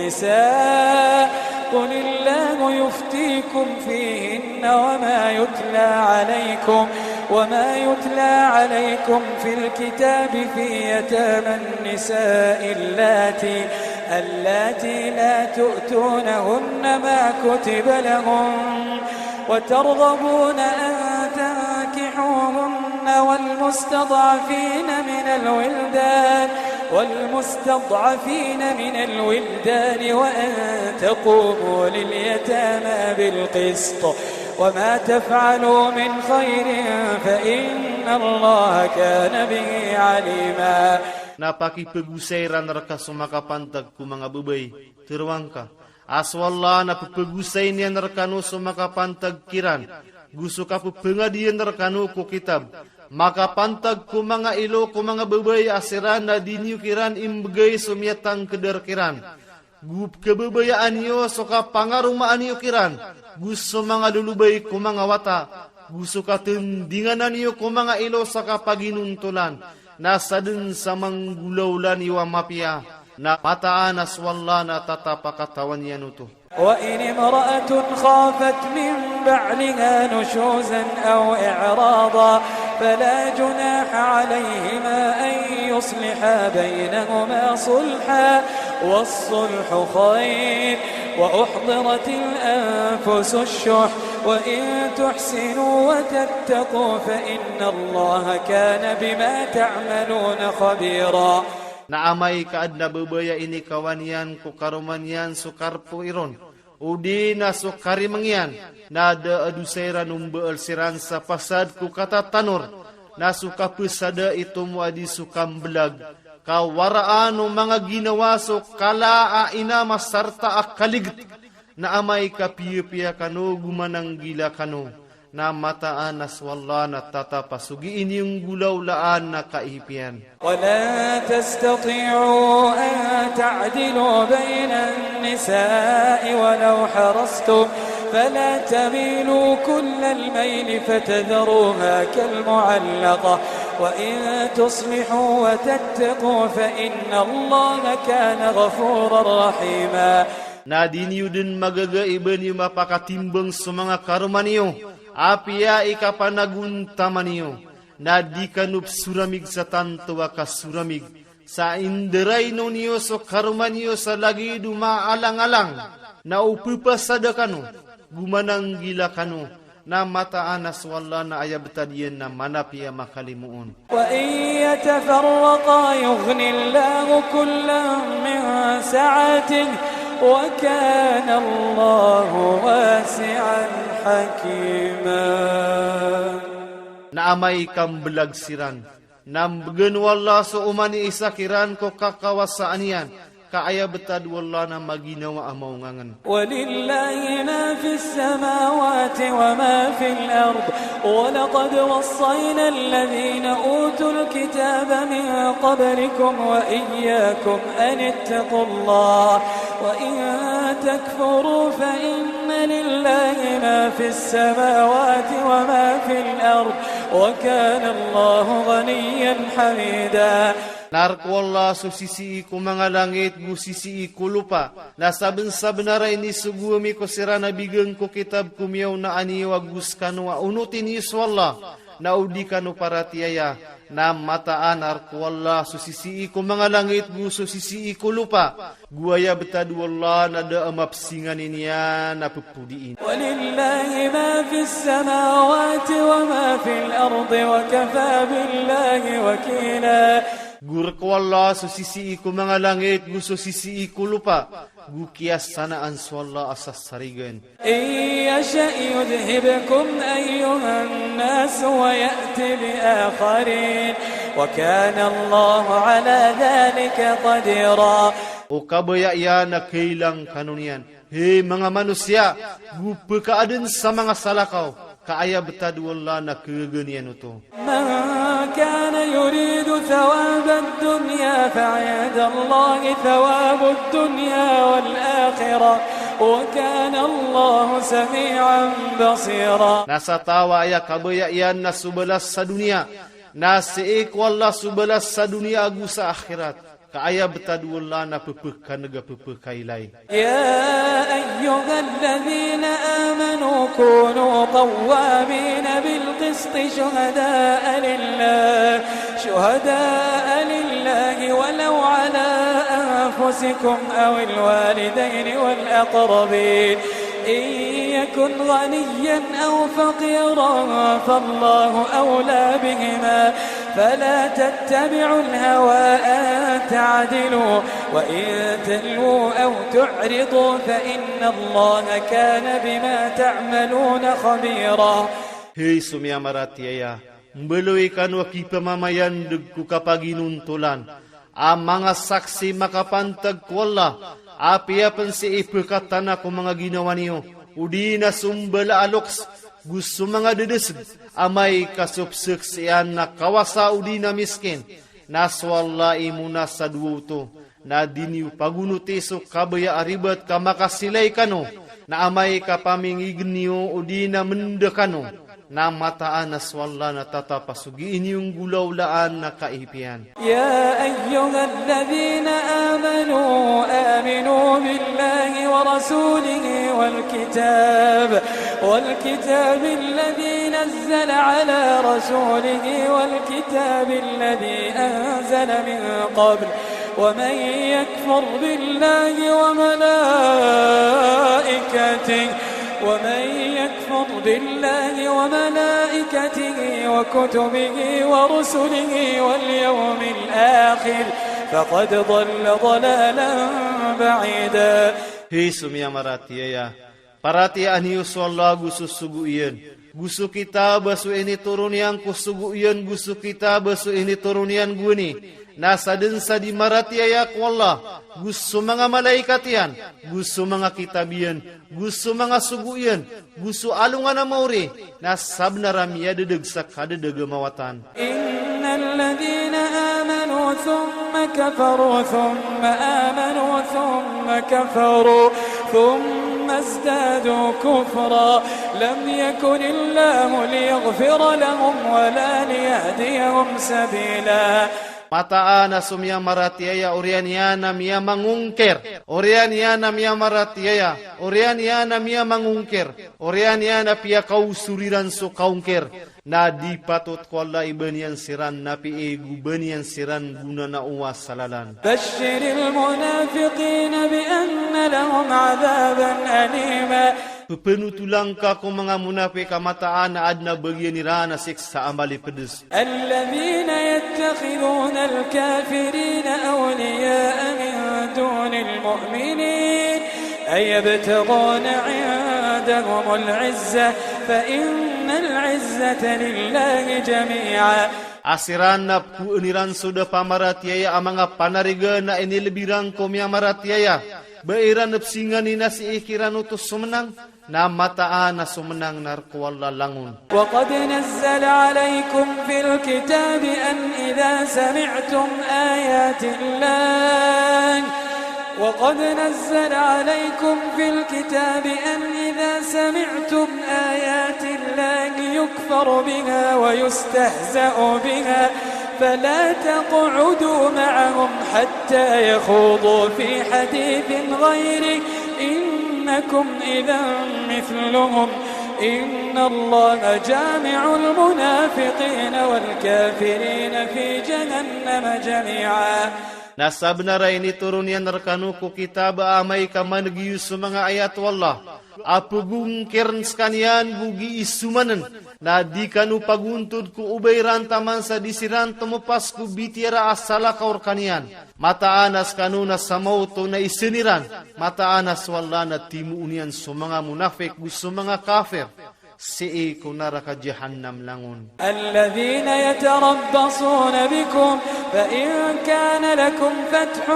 النساء قل الله يفتيكم فيهن وما يتلى عليكم، وما يتلى عليكم في الكتاب في يتامى النساء اللاتي، اللاتي لا تؤتونهن ما كتب لهن وترغبون أن تنكحوهن والمستضعفين من الولدان، والمستضعفين من الولدان وأن تقوموا لليتامى بالقسط، وما تفعلوا من خير فإن الله كان به عليما. Na pakipegosay ran reka so makapantag ko manga bebay, teroang ka a so Allah na pepegosay niyan rekano so makapantag kiran, go so kapepengadiyan rekano ko kitab. Makapantag ko manga ilo ko manga bebaya siran na di niyo kiran imbegay so miyatangked rekiran. Go kebebayaan iyo so kapangaromaan iyo kiran, go so manga lolobay ko manga wata, go so katendinganan iyo ko manga ilo sa kapaginontolan, na saden sa manggolawla niyo a mapiya, na mataan a so Allah na tatap a katawan iyan oto. وإن امرأة خافت من بعلها نشوزا أو إعراضا فلا جناح عليهما أن يصلحا بينهما صلحا والصلح خير وأحضرت الأنفس الشح وإن تحسنوا وتتقوا فإن الله كان بما تعملون خبيرا. Na amay ka aden a bebaya a inikawan iyan ko karoma niyan so karpo iron, odi na so karimeng iyan, na da a dosa iran o mbaal siran sa pasad ko katatanor, na so kapesada i tomo a di so kambelag, ka waraan o manga ginawa so kala a inama sarta a kaliget, na amay ka piyapiya kano go mananggila kano, na mataan a so Allah na tatap a so gii niyo nggolawlaan na kaipiyan. ولن تستطيعوا أن تعدلوا بين النساء ولو حرصتم فلا تميلوا كل الميل فتذروها كالمعلقة وإن تصلحوا وتتقوا فإن الله كان غفورا رحيما. Na di niyo den magaga i ba niyo mapakatimbang so manga karoma niyo, apiya i kapanagontaman iyo, na di kano pesoramig sa tanto a kasoramig, sa inderainon iyo so karoma niyo sa lagid o maalangalang, na o pepasada kano, go mananggila kano, na mataan a so Allah na aya betad iyan na manapiya makalimoon. وإن يتفرقا يغن الله كلا من سعته وكان الله واسعا حكيما. Na amay ka mbelag siran, na mbegen o Allah so omani isa kiran ko kakawasaan iyan, ka aya betad o Allah na maginawa a maongangen. ولله ما في السماوات وما في الأرض ولقد وصينا الذين أوتوا الكتاب من قبلكم وإياكم أن اتقوا الله وإن تكفروا فإن لله ما في السماوات وما في الأرض وكان الله غنيا حميدا. Na rk o Allah so sisii ko manga langit go sisii ko lopa, na sabensabenar a inisogo ami ko siran a bigan ko kitab ko miyaona a niyo ago sekano a onoti niyo so Allah, na o di kano paratiyaya, na mataan a rk o Allah so sisii ko manga langit go so sisii ko lopa, go aya betad o Allah na da a mapsinganin iyan a pepodiin. ولله ما في السماوات وما في الأرض وكفى بالله وكيلا. Go rk o Allah so sisii ko manga langit go so sisii ko lopa, go kiyasanaan so Allah a sasarigan. إن يشأ يذهبكم أيها الناس ويأت بآخرين وكان الله على ذلك قديرا. O kabaya iyan na kailang kano niyan, hay manga manosiya, go pekaaden sa manga salakaw, ka aya betad o Allah na kegaga niyan oto. من كان يريد ثواب الدنيا فعند الله ثواب الدنيا والآخرة وكان الله سميعا بصيرا. Na sa taw a aya kabaya iyan na so balas sa doniya, na sii ko Allah so balas sa doniya ago sa akhirat, ka aya betad o Allah na pepekaneg a pepekailay. يا أيها الذين آمنوا كونوا قوامين بالقسط شهداء لله، شهداء لله ولو على أنفسكم أو الوالدين والأقربين، إن يكن غنيا أو فقيرا فالله أولى بهما، فلا تتبعوا الهوى أن تعدلوا، وإن تلووا أو تعرضوا فإن الله كان بما تعملون خبيرا. Hay so miyamaratiyaya, mbaloy kano a kipamamayandeg ko kapaginontolan a manga saksi makapantag ko Allah, apiya pen sii pekatana ko manga ginawa niyo, odi na so mbala a loks, go so manga dedeseg, amay ka so pesek siyan na kawasa odi na miskin, na so Allah i mona sa dowa oto, na di niyo pagonoti so kabaya a ribat ka makasilay kano, na amay ka pamingign iyo odi na menda kano, na mataan a so Allah na tatap a so gii niyo nggolawlaan a kaipiyan. يا أيها الذين آمنوا آمنوا بالله ورسوله والكتاب، والكتاب الذي نزل على رسوله والكتاب الذي أنزل من قبل، ومن يكفر بالله وملائكته، ومن يكفر بالله وملائكته وكتبه ورسله واليوم الآخر فقد ضل ضلالا بعيدا. Hay so miyamaratiyaya, paratiyayaan iyo so Allah go so sogo iyan, go so kitab a so initoron iyan ko sogo iyan, go so kitab a so initoron iyan gowani, na sadn sa di maratiyaya ko Allah, go so manga malaikat iyan, go so manga kitab iyan, go so manga sogo iyan, go so alongan a maori, na sabnar a miyadedeg sa kadedeg a mawatan. إن الذين آمنوا ثم كفروا ثم آمنوا ثم كفروا ثم ازدادوا كفرا لم يكن الله ليغفر لهم ولا ليهديهم سبيلا. Mataan a so miyamaratiyaya oriyan iyan a miyamangongkir, oriyan iyan a miyamaratiyaya, oriyan iyan a miyamangongkir, oriyan iyan a piyakaosor iran so kaongkir, na di patot ko Allah i ba niyan siran napiya go ba niyan siran gonanao a salalan. بشر المنافقين بأن لهم عذابا أليما. Pphanotola ngka ko manga monafik a mataan a adn a bagian iran a siksa a malipedes. الذين يتخذون الكافرين أولياء من دون المؤمنين أيبتغون عندهم العزة فإن العزة لله جميعا. A siran na pkhoon iran so da pamaratiyaya a manga panarigan a inileb iran ko miyamaratiyaya. Ba iran psingan i na sii kiran oto so menang, na mataan a so menang na rk o Allah langon. وقد نزل عليكم في الكتاب أن إذا سمعتم آيات الله، وقد نزل عليكم في الكتاب أن إذا سمعتم آيات الله يكفر بها ويستهزأ بها فلا تقعدوا معهم حتى يخوضوا في حديث غيره إنكم إذا مثلهم إن الله جامع المنافقين والكافرين في جهنم جميعا. Na sabnar a initoron iyan rkano ko kitab a amay ka maneg iyo so manga ayat o Allah a pgongkirn skaniyan go gii somanen, na di kano pagontod ko obay ran taman sa di siran tmopas ko bitiyara a salakaw rkaniyan. Mataan a skano na sa maoto na isn iran. Mataan a so Allah na timoon iyan so manga monafik go so manga kafir sii ko naraka jahannam langon. الذين يتربصون بكم فإن كان لكم فتح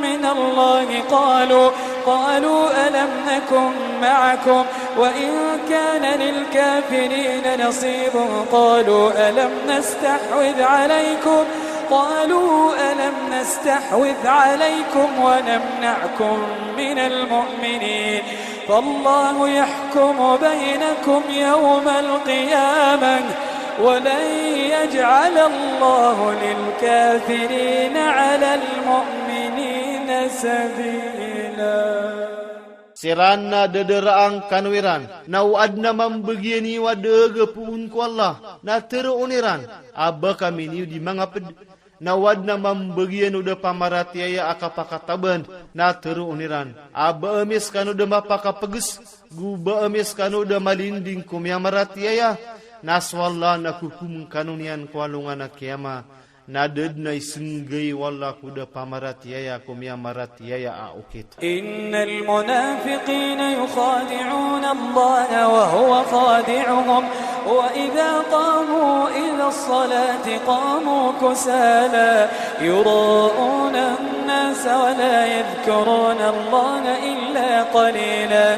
من الله قالوا، قالوا ألم نكن معكم وإن كان للكافرين نصيب قالوا ألم نستحوذ عليكم، قالوا ألم نستحوذ عليكم ونمنعكم من المؤمنين فالله يحكم بينكم يوم القيامة ولن يجعل الله للكافرين على المؤمنين سبيلا. Siran na dadaraan kano iran, na o adn a mambagian iyo a daag a poon ko Allah, na tharoon iran a ba kami niyo di mangaped. Na o adn a mambagian o da pamaratiyaya a kapakataband, na tharoon iran a ba ami skano da mapakapeges, go ba ami skano da malinding ko miyamaratiyaya. Na so Allah na kokomn kano niyan ko alongan a kiyama. Na da dn a isnggay o Allah ko da pamaratiyaya ko miyamaratiyaya a okit. إن المنافقين يخادعون الله وهو خادعهم وإذا قاموا إلى الصلاة قاموا كسالى يراءون الناس ولا يذكرون الله إلا قليلا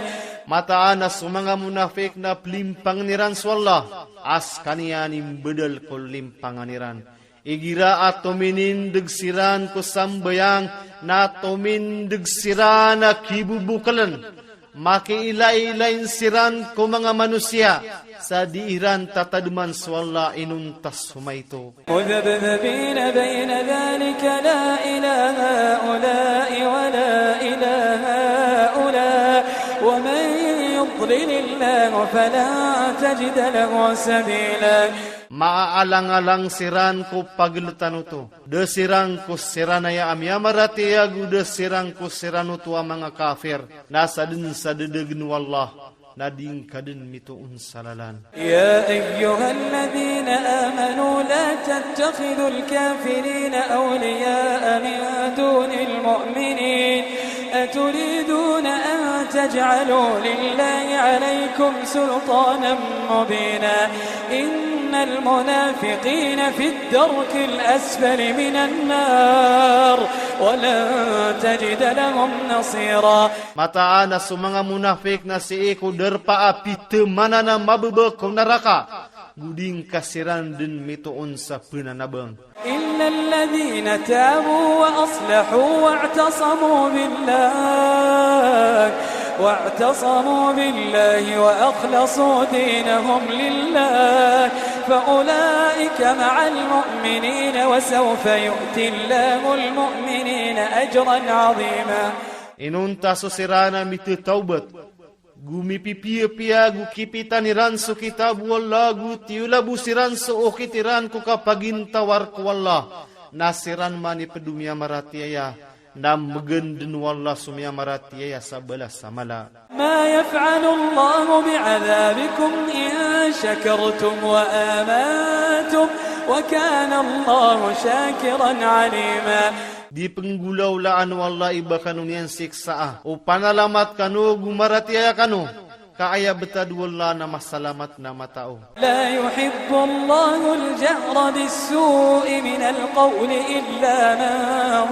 Mataan a so manga monafik na plimpangen iran so Allah a sekaniyan i mbedel ko limpangan iran. Igira a tominindeg siran ko sambayang na tomindeg siran a kibobokelen. Makiilailain siran ko manga manosiya sa di iran tatademan so Allah inonta so maito. مذبذبين بين ذلك لا إلى هؤلاء ولا إلى هؤلاء ومن يضلل الله فلن تجد له سبيلا. Maaalangalang siran ko pageletan oto. Da siran ko siran aya a miyamaratiyaya ago da siran ko siran oto a manga kafir. Na sa den sa dedegen o Allah na di ngka den mitoon sa lalan. يا أيها الذين آمنوا لا تتخذوا الكافرين أولياء من دون المؤمنين أتريدون أن تجعلوا لله عليكم سلطانا مبينا إن المنافقين في الدرك الأسفل من النار ولن تجد لهم نصيرا. Mataan a so manga monafik na sii ko darpa a pitemanan a mababa ko naraka, go di ngka siran den mitoon sa penanabang. إلا الذين تابوا وأصلحوا واعتصموا بالله واعتصموا بالله وأخلصوا دينهم لله فأولئك مع المؤمنين وسوف يؤتي الله المؤمنين أجرا عظيما. Inonta so siran a mitetawbat, go mipipiyapiya, go kipitan iran so kitab o Allah, go tiyolabo siran so okit iran ko kapagintawar ko Allah, na siran man i ped o miyamaratiyaya, na megenden o Allah so miyamaratiyaya sa balas a mala. ما يفعل الله بعذابكم إن شكرتم وآمنتم وكان الله شاكرا عليما. Di penggolawlaan o Allah i ba kano niyan siksaa o panalamat kano go maratiyaya kano, ka aya betad o Allah na masalamat na matao. لا يحب الله الجهر بالسوء من القول إلا من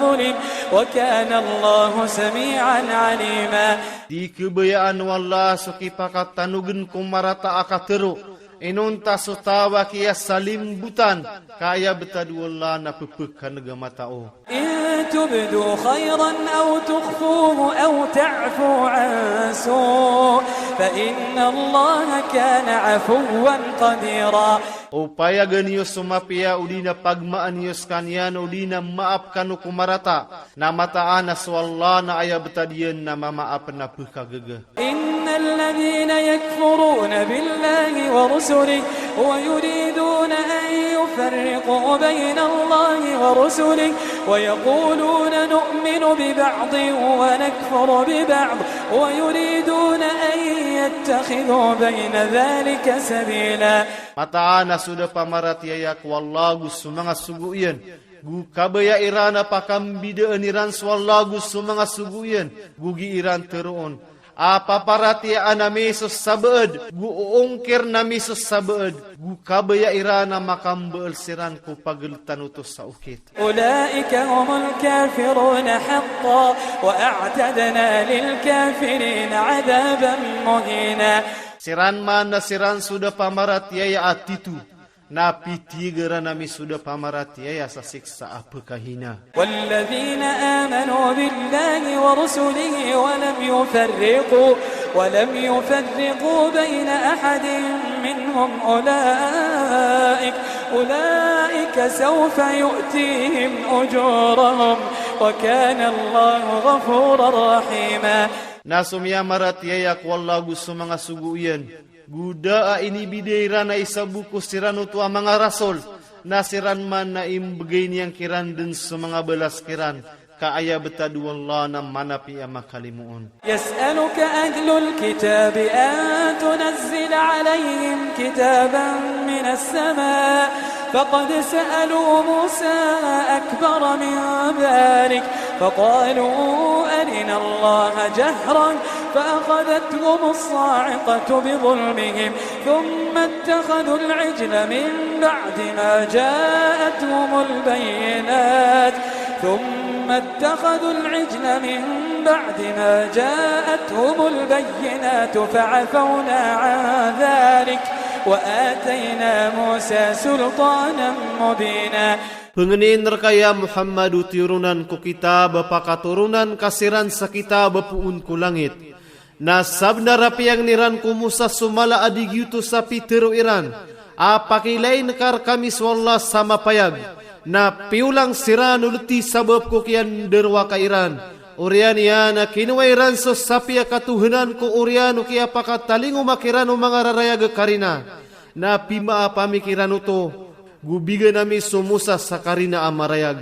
ظلم وكان الله سميعا عليما. Di kebayaan o Allah so kipakatanogen ko marata a katero, inonta so taw a kiyasalimbotan, ka aya betad o Allah na pepekaneg a matao. إن تبدوا خيرا أو تخفوه أو تعفو عن سوء فإن الله كان عفوا قديرا. O payagan iyo so mapiya, o di na pagmaan iyo sekaniyan, o di na maap kano ko marata, na mataan a so Allah na aya betad iyan na mamaap na pekagaga. إن الذين يكفرون بالله ورسله ويريدون أن يفرقوا بين الله ورسله ويقولون نؤمن ببعض ونكفر ببعض ويريدون أن يتخذوا بين ذلك سبيلا. Mataan a so da pamaratiyaya ko Allah ago so manga sogo iyan, go kabaya iran a pakambidaan iran so Allah ago so manga sogo iyan, go gii iran teroon a paparatiyayaan ami so sabaad, go oongkiren ami so sabaad, go kabaya iran a makambaal siran ko pageletan oto sa okit. أولئك هم الكافرون حقا وأعتدنا للكافرين عذابا مهينا. Siran man na siran so da pamaratiyaya a tito, na pitiyageran ami so da pamaratiyaya sa siksa a pekahina. والذين آمنوا بالله ورسله ولم يفرقوا ولم يفرقوا بين أحد منهم أولئك أولئك سوف يؤتيهم أجورهم وكان الله غفورا رحيما. Na so miyamaratiyaya ko Allah ago so manga sogo iyan, go da a inibida iran a isa bo ko siran oto a manga rasol, na siran man na imbegay niyan kiran den so manga balas kiran, ka aya betad o Allah na manapi a makalimoon. يسألك أهل الكتاب أن تنزل عليهم كتابا من السماء فقد سألوا موسى أكبر من ذلك فقالوا أرنا الله جهرا فأخذتهم الصاعقة بظلمهم ثم اتخذوا العجل من بعد ما جاءتهم البينات ثم اتخذوا العجل من بعد ما جاءتهم البينات فعفونا عن ذلك وآتينا موسى سلطانا مبينا. Pangnin rka ya Muhammad o tiyoronan ko kitab a pakatoronan ka siran sa kitab a poon ko langit. Na sabnar a piyangni ran ko Musa so mala a di giyoto sa pitharo iran a pakiilain ka rkami so Allah sa mapayag. Na piyolang siran o lti sabap ko kiyandarowaka iran. Oriyan iyan a kinowa iran so sapi a katohanan ko oriyan o kiyapakatalingoma kiran o manga rarayag a karina. Na pimaap ami kiran oto, go bigan ami so Musa sa karina a marayag.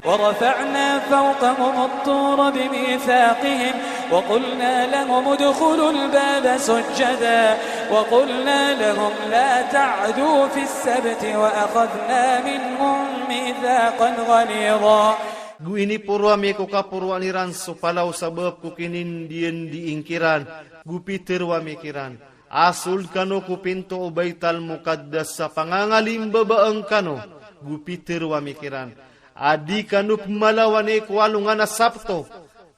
ورفعنا فوقهم الطور بميثاقهم وقلنا لهم ادخلوا الباب سجدا وقلنا لهم لا تعدوا في السبت وأخذنا منهم ميثاقا غليظا. Go iniporo ami ko kaporowaan iran so palaw sabap ko kinindiyandiing kiran, go pitharo ami kiran a sold kano ko pinto o Baital Muqaddas sa pangangalimbabaan kano, go pitharo ami kiran a di kano pmalawan ko alongan a Sabto,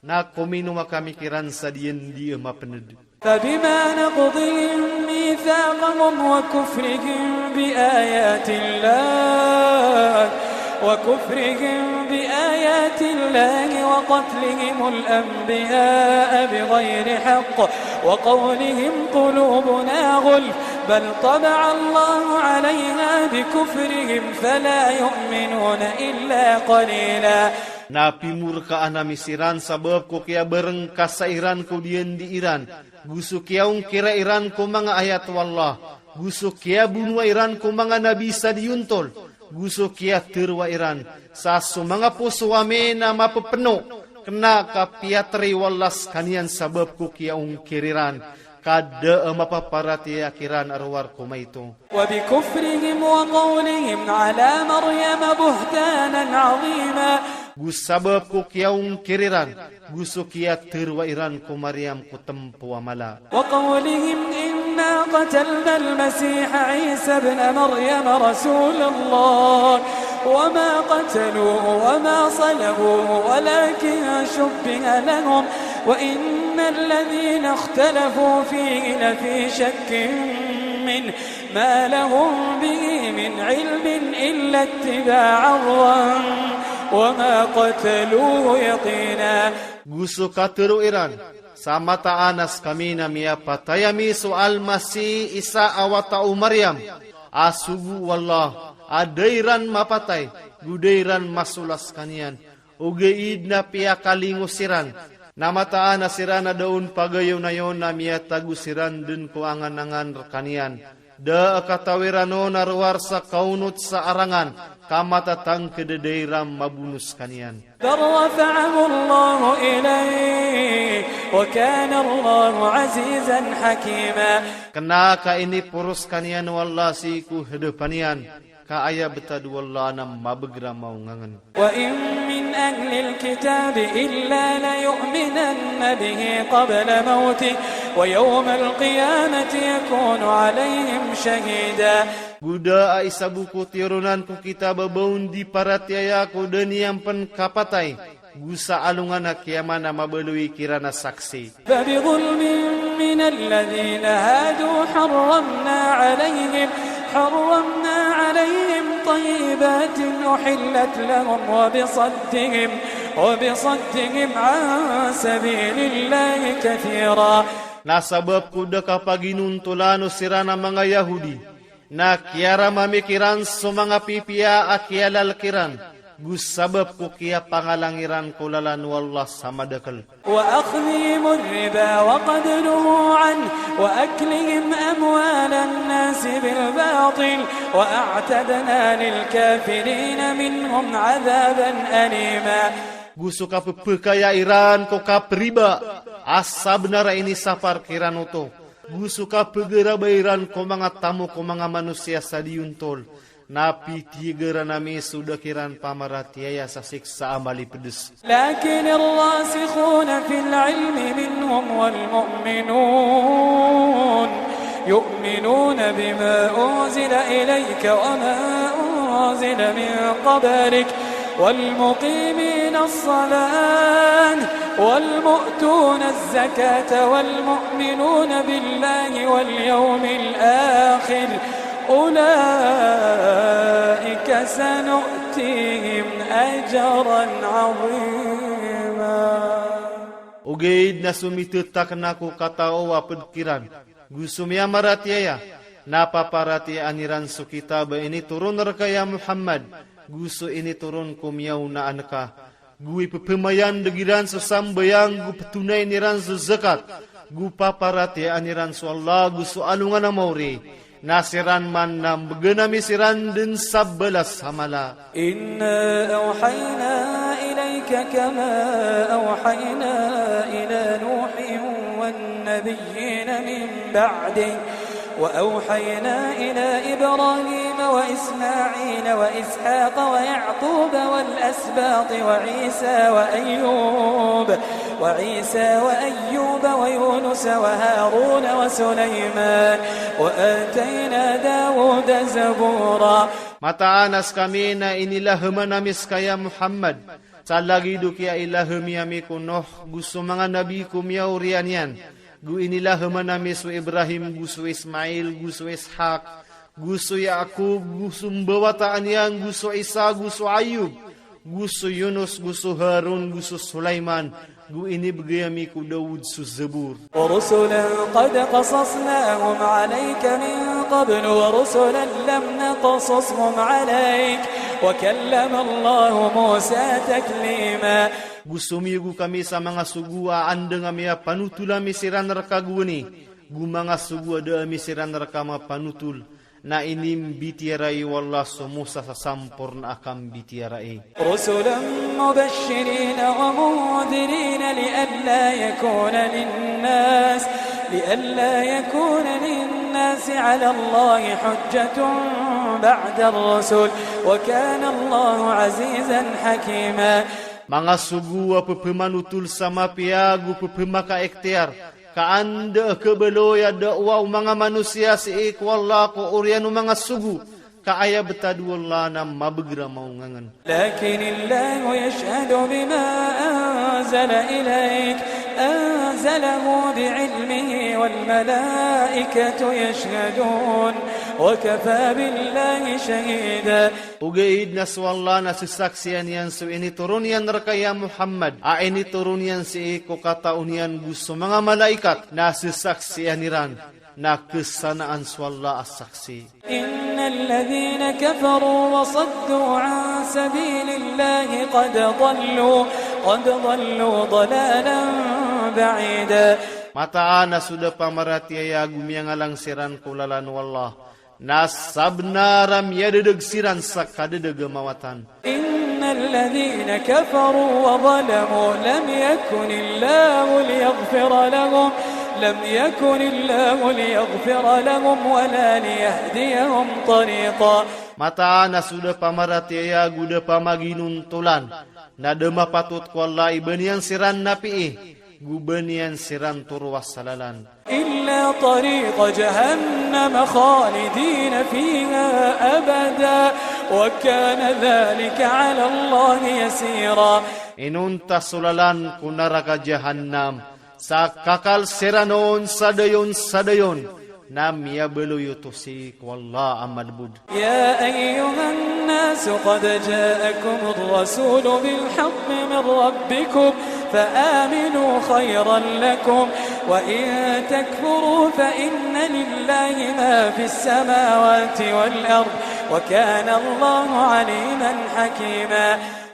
na kominoma kami kiran sa diyandi a mapnd. فبما نقضهم ميثاقهم وكفرهم بآيات الله وكفرهم بآيات الله وقتلهم الأنبياء بغير حق وقولهم قلوبنا غلف بل طبع الله عليها بكفرهم فلا يؤمنون إلا قليلا. Na pimorkaan ami siran sabap ko kiyabarngkasa iran ko diyandi iran, go so kiyaongkira iran ko manga ayat o Allah, go so kiyabonoa iran ko manga nabi sa diyontol, go so kiyatharoa iran sa so manga poso ami na mapepeno, kna ka piyatri o Allah skaniyan sabap ko kiyaongkir iran, ka da a mapaparatiyaya kiran a rowar ko maito. وبكفرهم وقولهم على مريم بهتانا عظيما. Go sabap ko kiyaongkir iran, go so kiyatharoa iran ko Maryam ko tempo a mala. وقولهم إنا قتلنا المسيح عيسى ابن مريم رسول الله وما قتلوه وما صلبوه ولكن شبه لهم وإن الذين اختلفوا فيه لفي شك منه ما لهم به من علم إلا اتباع الظن وما قتلوه يقينا. Go so katharo iran sa mataan a skami na miyapatay ami so Almasih Isa a wata o Maryam a sogo o Allah, a da iran mapatay, go da iran masola skaniyan. Ogaid na piyakalingos iran, na mataan a siran a da on pagayonayon a miyatago siran dn ko anganangan rkaniyan. Da a katawi ran on a rowar sa kaonot sa arangan, ka matatangkd a da iran mabono skaniyan. بل رفعه الله إليه وكان الله عزيزا حكيما. Kna ka iniporo skaniyan o Allah sii ko hadapan iyan, ka aya btad o Allah na mabagr a maongangn. وإن من أهل الكتاب إلا ليؤمنن به قبل موته ويوم القيامة يكون عليهم شهيدا. Go da a isa bo ko tiyoronan ko kitab a ba on di paratiyaya ko da niyan pn kapatay, go sa alongan a kiyamat na mabaloy kiran a saksi. فبظلم من الذين هادوا حرمنا عليهم، حرمنا عليهم طيبات أحلت لهم وبصدهم، وبصدهم عن سبيل الله كثيرا. Na sabap ko da kapaginontolan o siran a manga Yahudi, na kiyarama mi kiran so manga pipiya a kiyalal kiran, go sabap ko kiyapangalang iran ko lalan o Allah sa madakl. وأخذهم الربا وقد نهوا عنه وأكلهم أموال الناس بالباطل وأعتدنا للكافرين منهم عذابا أليما. Go so kapphakaya iran ko kapriba a sabnar a inisapar kiran oto, go so kapgarabay iran ko manga tamok o manga manosiya sa diyontol, na pitiyagaran ami so da kiran pamaratiyaya sa siksa a malipds. لكن الراسخون في العلم منهم والمؤمنون يؤمنون بما أنزل إليك وما أنزل من قبلك والمقيمين الصلاة والمؤتون الزكاة والمؤمنون بالله واليوم الآخر أولئك سنؤتيهم أجرا عظيما. Ogaid na so mitetakna ko katao a ped kiran, go so miyamaratiyaya, na paparatiyayaan iran so kitab a initoron rka ya Muhammad, go so initoron ko miyaonaan ka, go ipepemayan deg iran so sambayang, go petonayn iran so zakat, go paparatiyayaan iran so Allah, go so alongan a maori, na siran man na mbegen ami siran den sa balas a mala. إنا أوحينا إليك كما أوحينا إلى نوح والنبيين من بعده وأوحينا إلى إبراهيم وإسماعيل وإسحاق ويعقوب والأسباط وعيسى وأيوب وعيسى وأيوب ويونس وهارون وسليمان وآتينا داود زبورا. Mataan a sekami na inilaheman ami seka ya Muhammad sa lagid o kiyailahemi ami ko Nuh, go so manga nabi ko miyaoriyan iyan, go inilaheman ami so Ibrahim, go so Ismail, go so Ishaq, go so Yaqub, go so mbawataan iyan, go so Isa, go so Ayub, go so Yunus, go so Harun, go so Sulaiman, go inibegay ami ko Daud so Zabur. ورسلا قد قصصناهم عليك من قبل ورسلا لم نقصصهم عليك وكلم الله موسى تكليما. Go somiyogo kami sa manga sogo a andang a miyapanotol ami siran rka gowani, go manga sogo a da ami siran rka mapanotol, na inimbitiyarai o Allah so Musa sa samporna a kambitiyarai. رسلا مبشرين ومنذرين لئلا يكون للناس، لئلا يكون للناس على الله حجة بعد الرسل، وكان الله عزيزا حكيما. Manga sogo a pepemanotol sa mapiya ago pepemakaikhtiyar, ka anda a khabaloy a da'wa o manga manosiya sii ko Allah ko oriyan o manga sogo, ka aya betad o Allah na mabeger a maongangen. لكن الله يشهد بما أنزل إليك أنزله بعلمه والملائكة يشهدون وكفى بالله شهيدا. Ogaid na so Allah na sesaksian iyan so initoron iyan rka ya Muhammad, a initoron iyan sii ko katao niyan go so manga malaikat, na sesaksian iran, na kesanaan so Allah a saksi. إن الذين كفروا وصدوا عن سبيل الله قد ضلوا، قد ضلوا ضلالا بعيدا. Mataan a so da pamaratiyaya ago miyangalang siran ko lalan o Allah, na sabnar a miyadedeg siran sa kadedeg a mawatan. إن الذين كفروا وظلموا لم يكن الله ليغفر لهم، لم يكن الله ليغفر لهم ولا ليهديهم طريقا. Mataan a so da pamaratiyaya ago da pamaginontolan, na da mapatot ko Allah i ba niyan siran napii, go ba niyan siran torowa sa lalan. إلا طريق جهنم خالدين فيها أبدا وكان ذلك على الله يسيرا. Inonta so lalan ko naraka Jahannam sa kakal siran on sa dayon sa dayon, na miyabaloy oto sii ko Allah a malbod. يا أيها الناس قد جاءكم الرسول بالحق من ربكم فآمنوا خيرا لكم وإن تكفروا فإن لله ما في السماوات والأرض وكان الله عليما حكيما.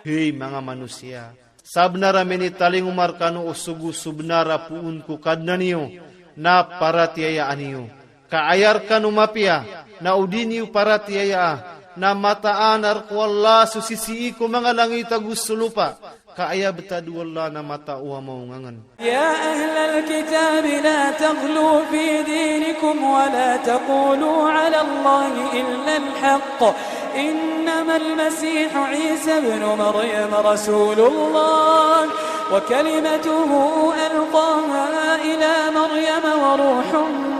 Hay manga manosiya, sabnar a minitalingoma rekano o sogo so bnar a poon ko Kadnan iyo, na paratiyayaan iyo. Ka aya rekano mapiya, na o di niyo paratiyayaa, na mataan a rek o Allah so sisii ko manga langit ago so lopa, ka aya betad o Allah na matao a maongangen. يا أهل الكتاب لا تغلوا في دينكم ولا تقولوا على الله إلا الحق إنما المسيح عيسى ابن مريم رسول الله وكلمته ألقاها إلى مريم وروح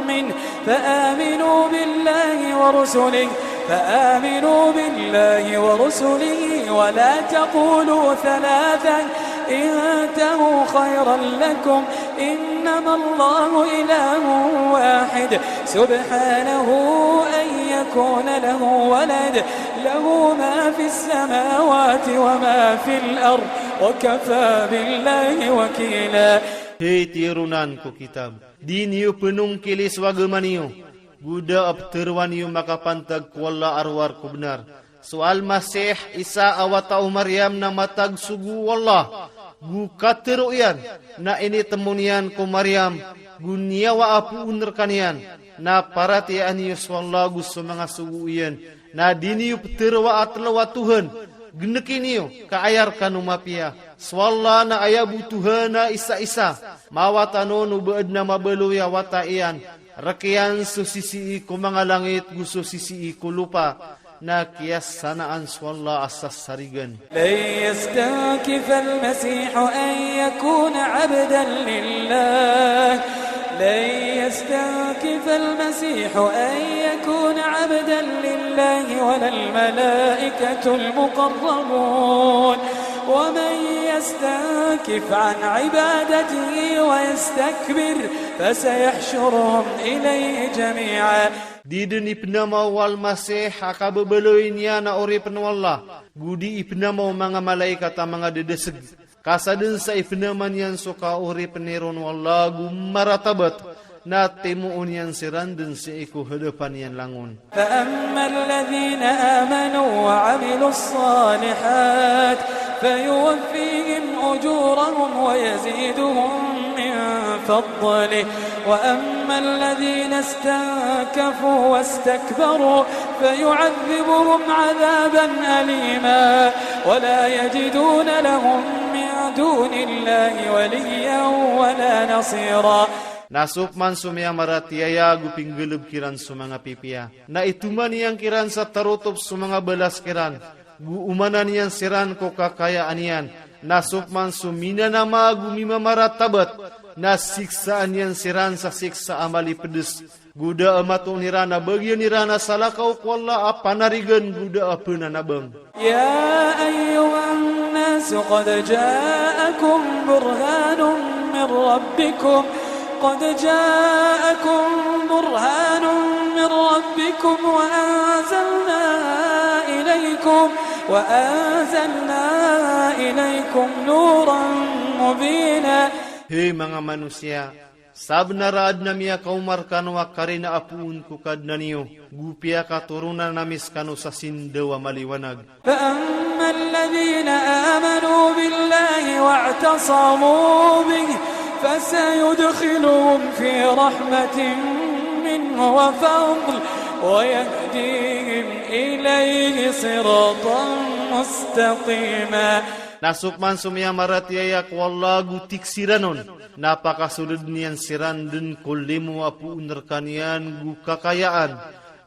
منه فآمنوا بالله ورسله، فآمنوا بالله ورسله ولا تقولوا ثلاثة، انتهوا خيرا لكم، إنما الله إله واحد، سبحانه أن يكون له ولد، له ما في السماوات وما في الأرض، وكفى بالله وكيلا. Hay tironan ko kitab, di niyo pnongkili so agama niyo, go da a ptharoa niyo makapantag ko Allah a rowar ko bnar. So Al-Masih Isa a wata o Maryam na matag sogo o Allah, go katharo iyan, na initmo niyan ko Maryam, go niyawa a poon rkaniyan, na paratiyayaan iyo so Allah go so manga sogo iyan, na di niyo ptharoa a tlo a Tohan, gnki niyo ka aya rkano mapiya. So Allah na aya bo Tohan a isa-isa, mawatan on o ba adn a mabaloy a wata iyan, rk iyan so sisii ko manga langit go so sisii ko lopa, na kiyasanaan so Allah a sasarigan. لن يستنكف المسيح أن يكون عبدا لله، لن يستنكف المسيح أن يكون عبدا لله ولا الملائكة المقربون، ومن يستنكف عن عبادته ويستكبر فسيحشرهم إليه جميعا. Di dn ipnama o Al-Masih a kababaloy niyan a oripn o Allah, go di ipnama o manga malaikat a manga dadasg. Ka sadn sa ipnama niyan so kaoripn iron o Allah go maratabat, na timoon iyan siran dn sii ko hadapan iyan langon. فأما الذين آمنوا وعملوا الصالحات فيوفيهم أجورهم ويزيدهم من فضله، وأما الذين استنكفوا واستكبروا فيعذبهم عذابا أليما ولا يجدون لهم من دون الله وليا ولا نصيرا. Na so pman so miyamaratiyaya go pinggalbk iran so manga pipiya, na itoman iyan kiran sa tarotop so manga balas kiran, go omanan iyan siran ko kakayaan iyan. Na so pman so minanama go mimamaratabat, na siksaan iyan siran sa siksa a malipds. Go da a matoon iran a bagian iran a salakaw ko Allah a panarigan go da a pnanabang. يا أيها الناس قد جاءكم برهان من ربكم، قد جاءكم برهان من ربكم وأنزلنا إليكم، وأنزلنا إليكم نورا مبينا. Hay manga manosiya, sabnar a adn a miyakaoma rkano a karina a poon ko Kadnan iyo, go piyakatoronan ami skano sa sindaw a maliwanag. فأما الذين آمنوا بالله واعتصموا به فسيدخلهم في رحمة منه وفضل ويهديهم إليه صراطا مستقيما. Na so pman so miyamaratiyaya ko Allah go tiksiran on, na pakasoldn iyan siran dn ko limo a poon rkaniyan go kakayaan,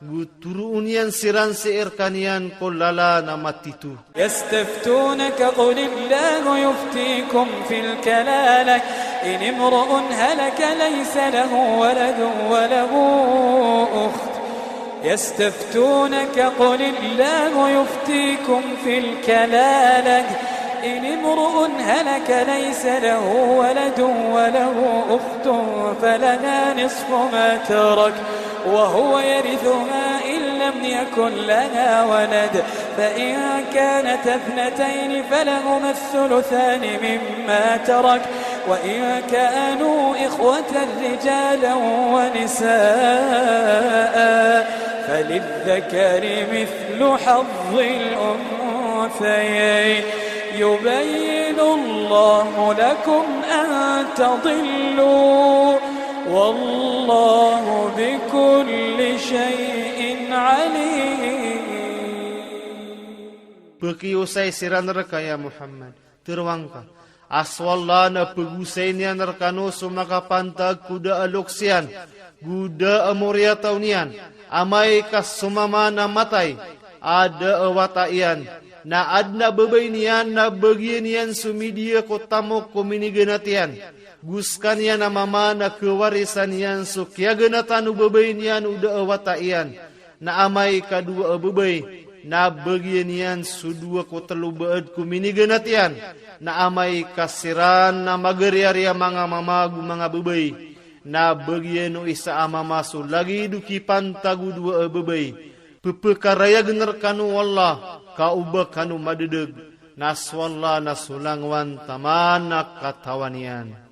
go toroon iyan siran sii rkaniyan ko lalan a matito. يستفتونك قل الله يفتيكم في الكلالة إن امرؤ هلك ليس له ولد وله أخت، يستفتونك قل الله يفتيكم في الكلالة إن امرؤ هلك ليس له ولد وله أخت فلها نصف ما ترك وهو يرثها إن لم يكن لها ولد، فإن كانتا اثنتين فلهما الثلثان مما ترك، وإن كانوا إخوة رجالا ونساء فللذكر مثل حظ الأنثيين، يبين الله لكم أن تضلوا، والله بكل شيء عليم. Pkiosay siran rka ya Muhammad, tharoang ka a so Allah na pagosay niyan rkano so makapantag ko da a loks iyan, go da a moriyataw niyan, amay ka so mama na matay a da a wata iyan, na adn a babay niyan na bagian iyan so midiya ko tamok ko miniganat iyan, go skaniyan a mama na khawarisan iyan so kiyaganatan o babay niyan o da a wata iyan, na amay ka dowa a babay na bagian iyan so dowa ko telo baad ko miniganat iyan, na amay ka siran na magariari a manga mama ago manga babay, na bagian o isa a mama so lagid o kipantag o dowa a babay. Pepekarayagen rekano o Allah, ka o ba kano madadag, na so Allah na so langowan taman a katawan iyan.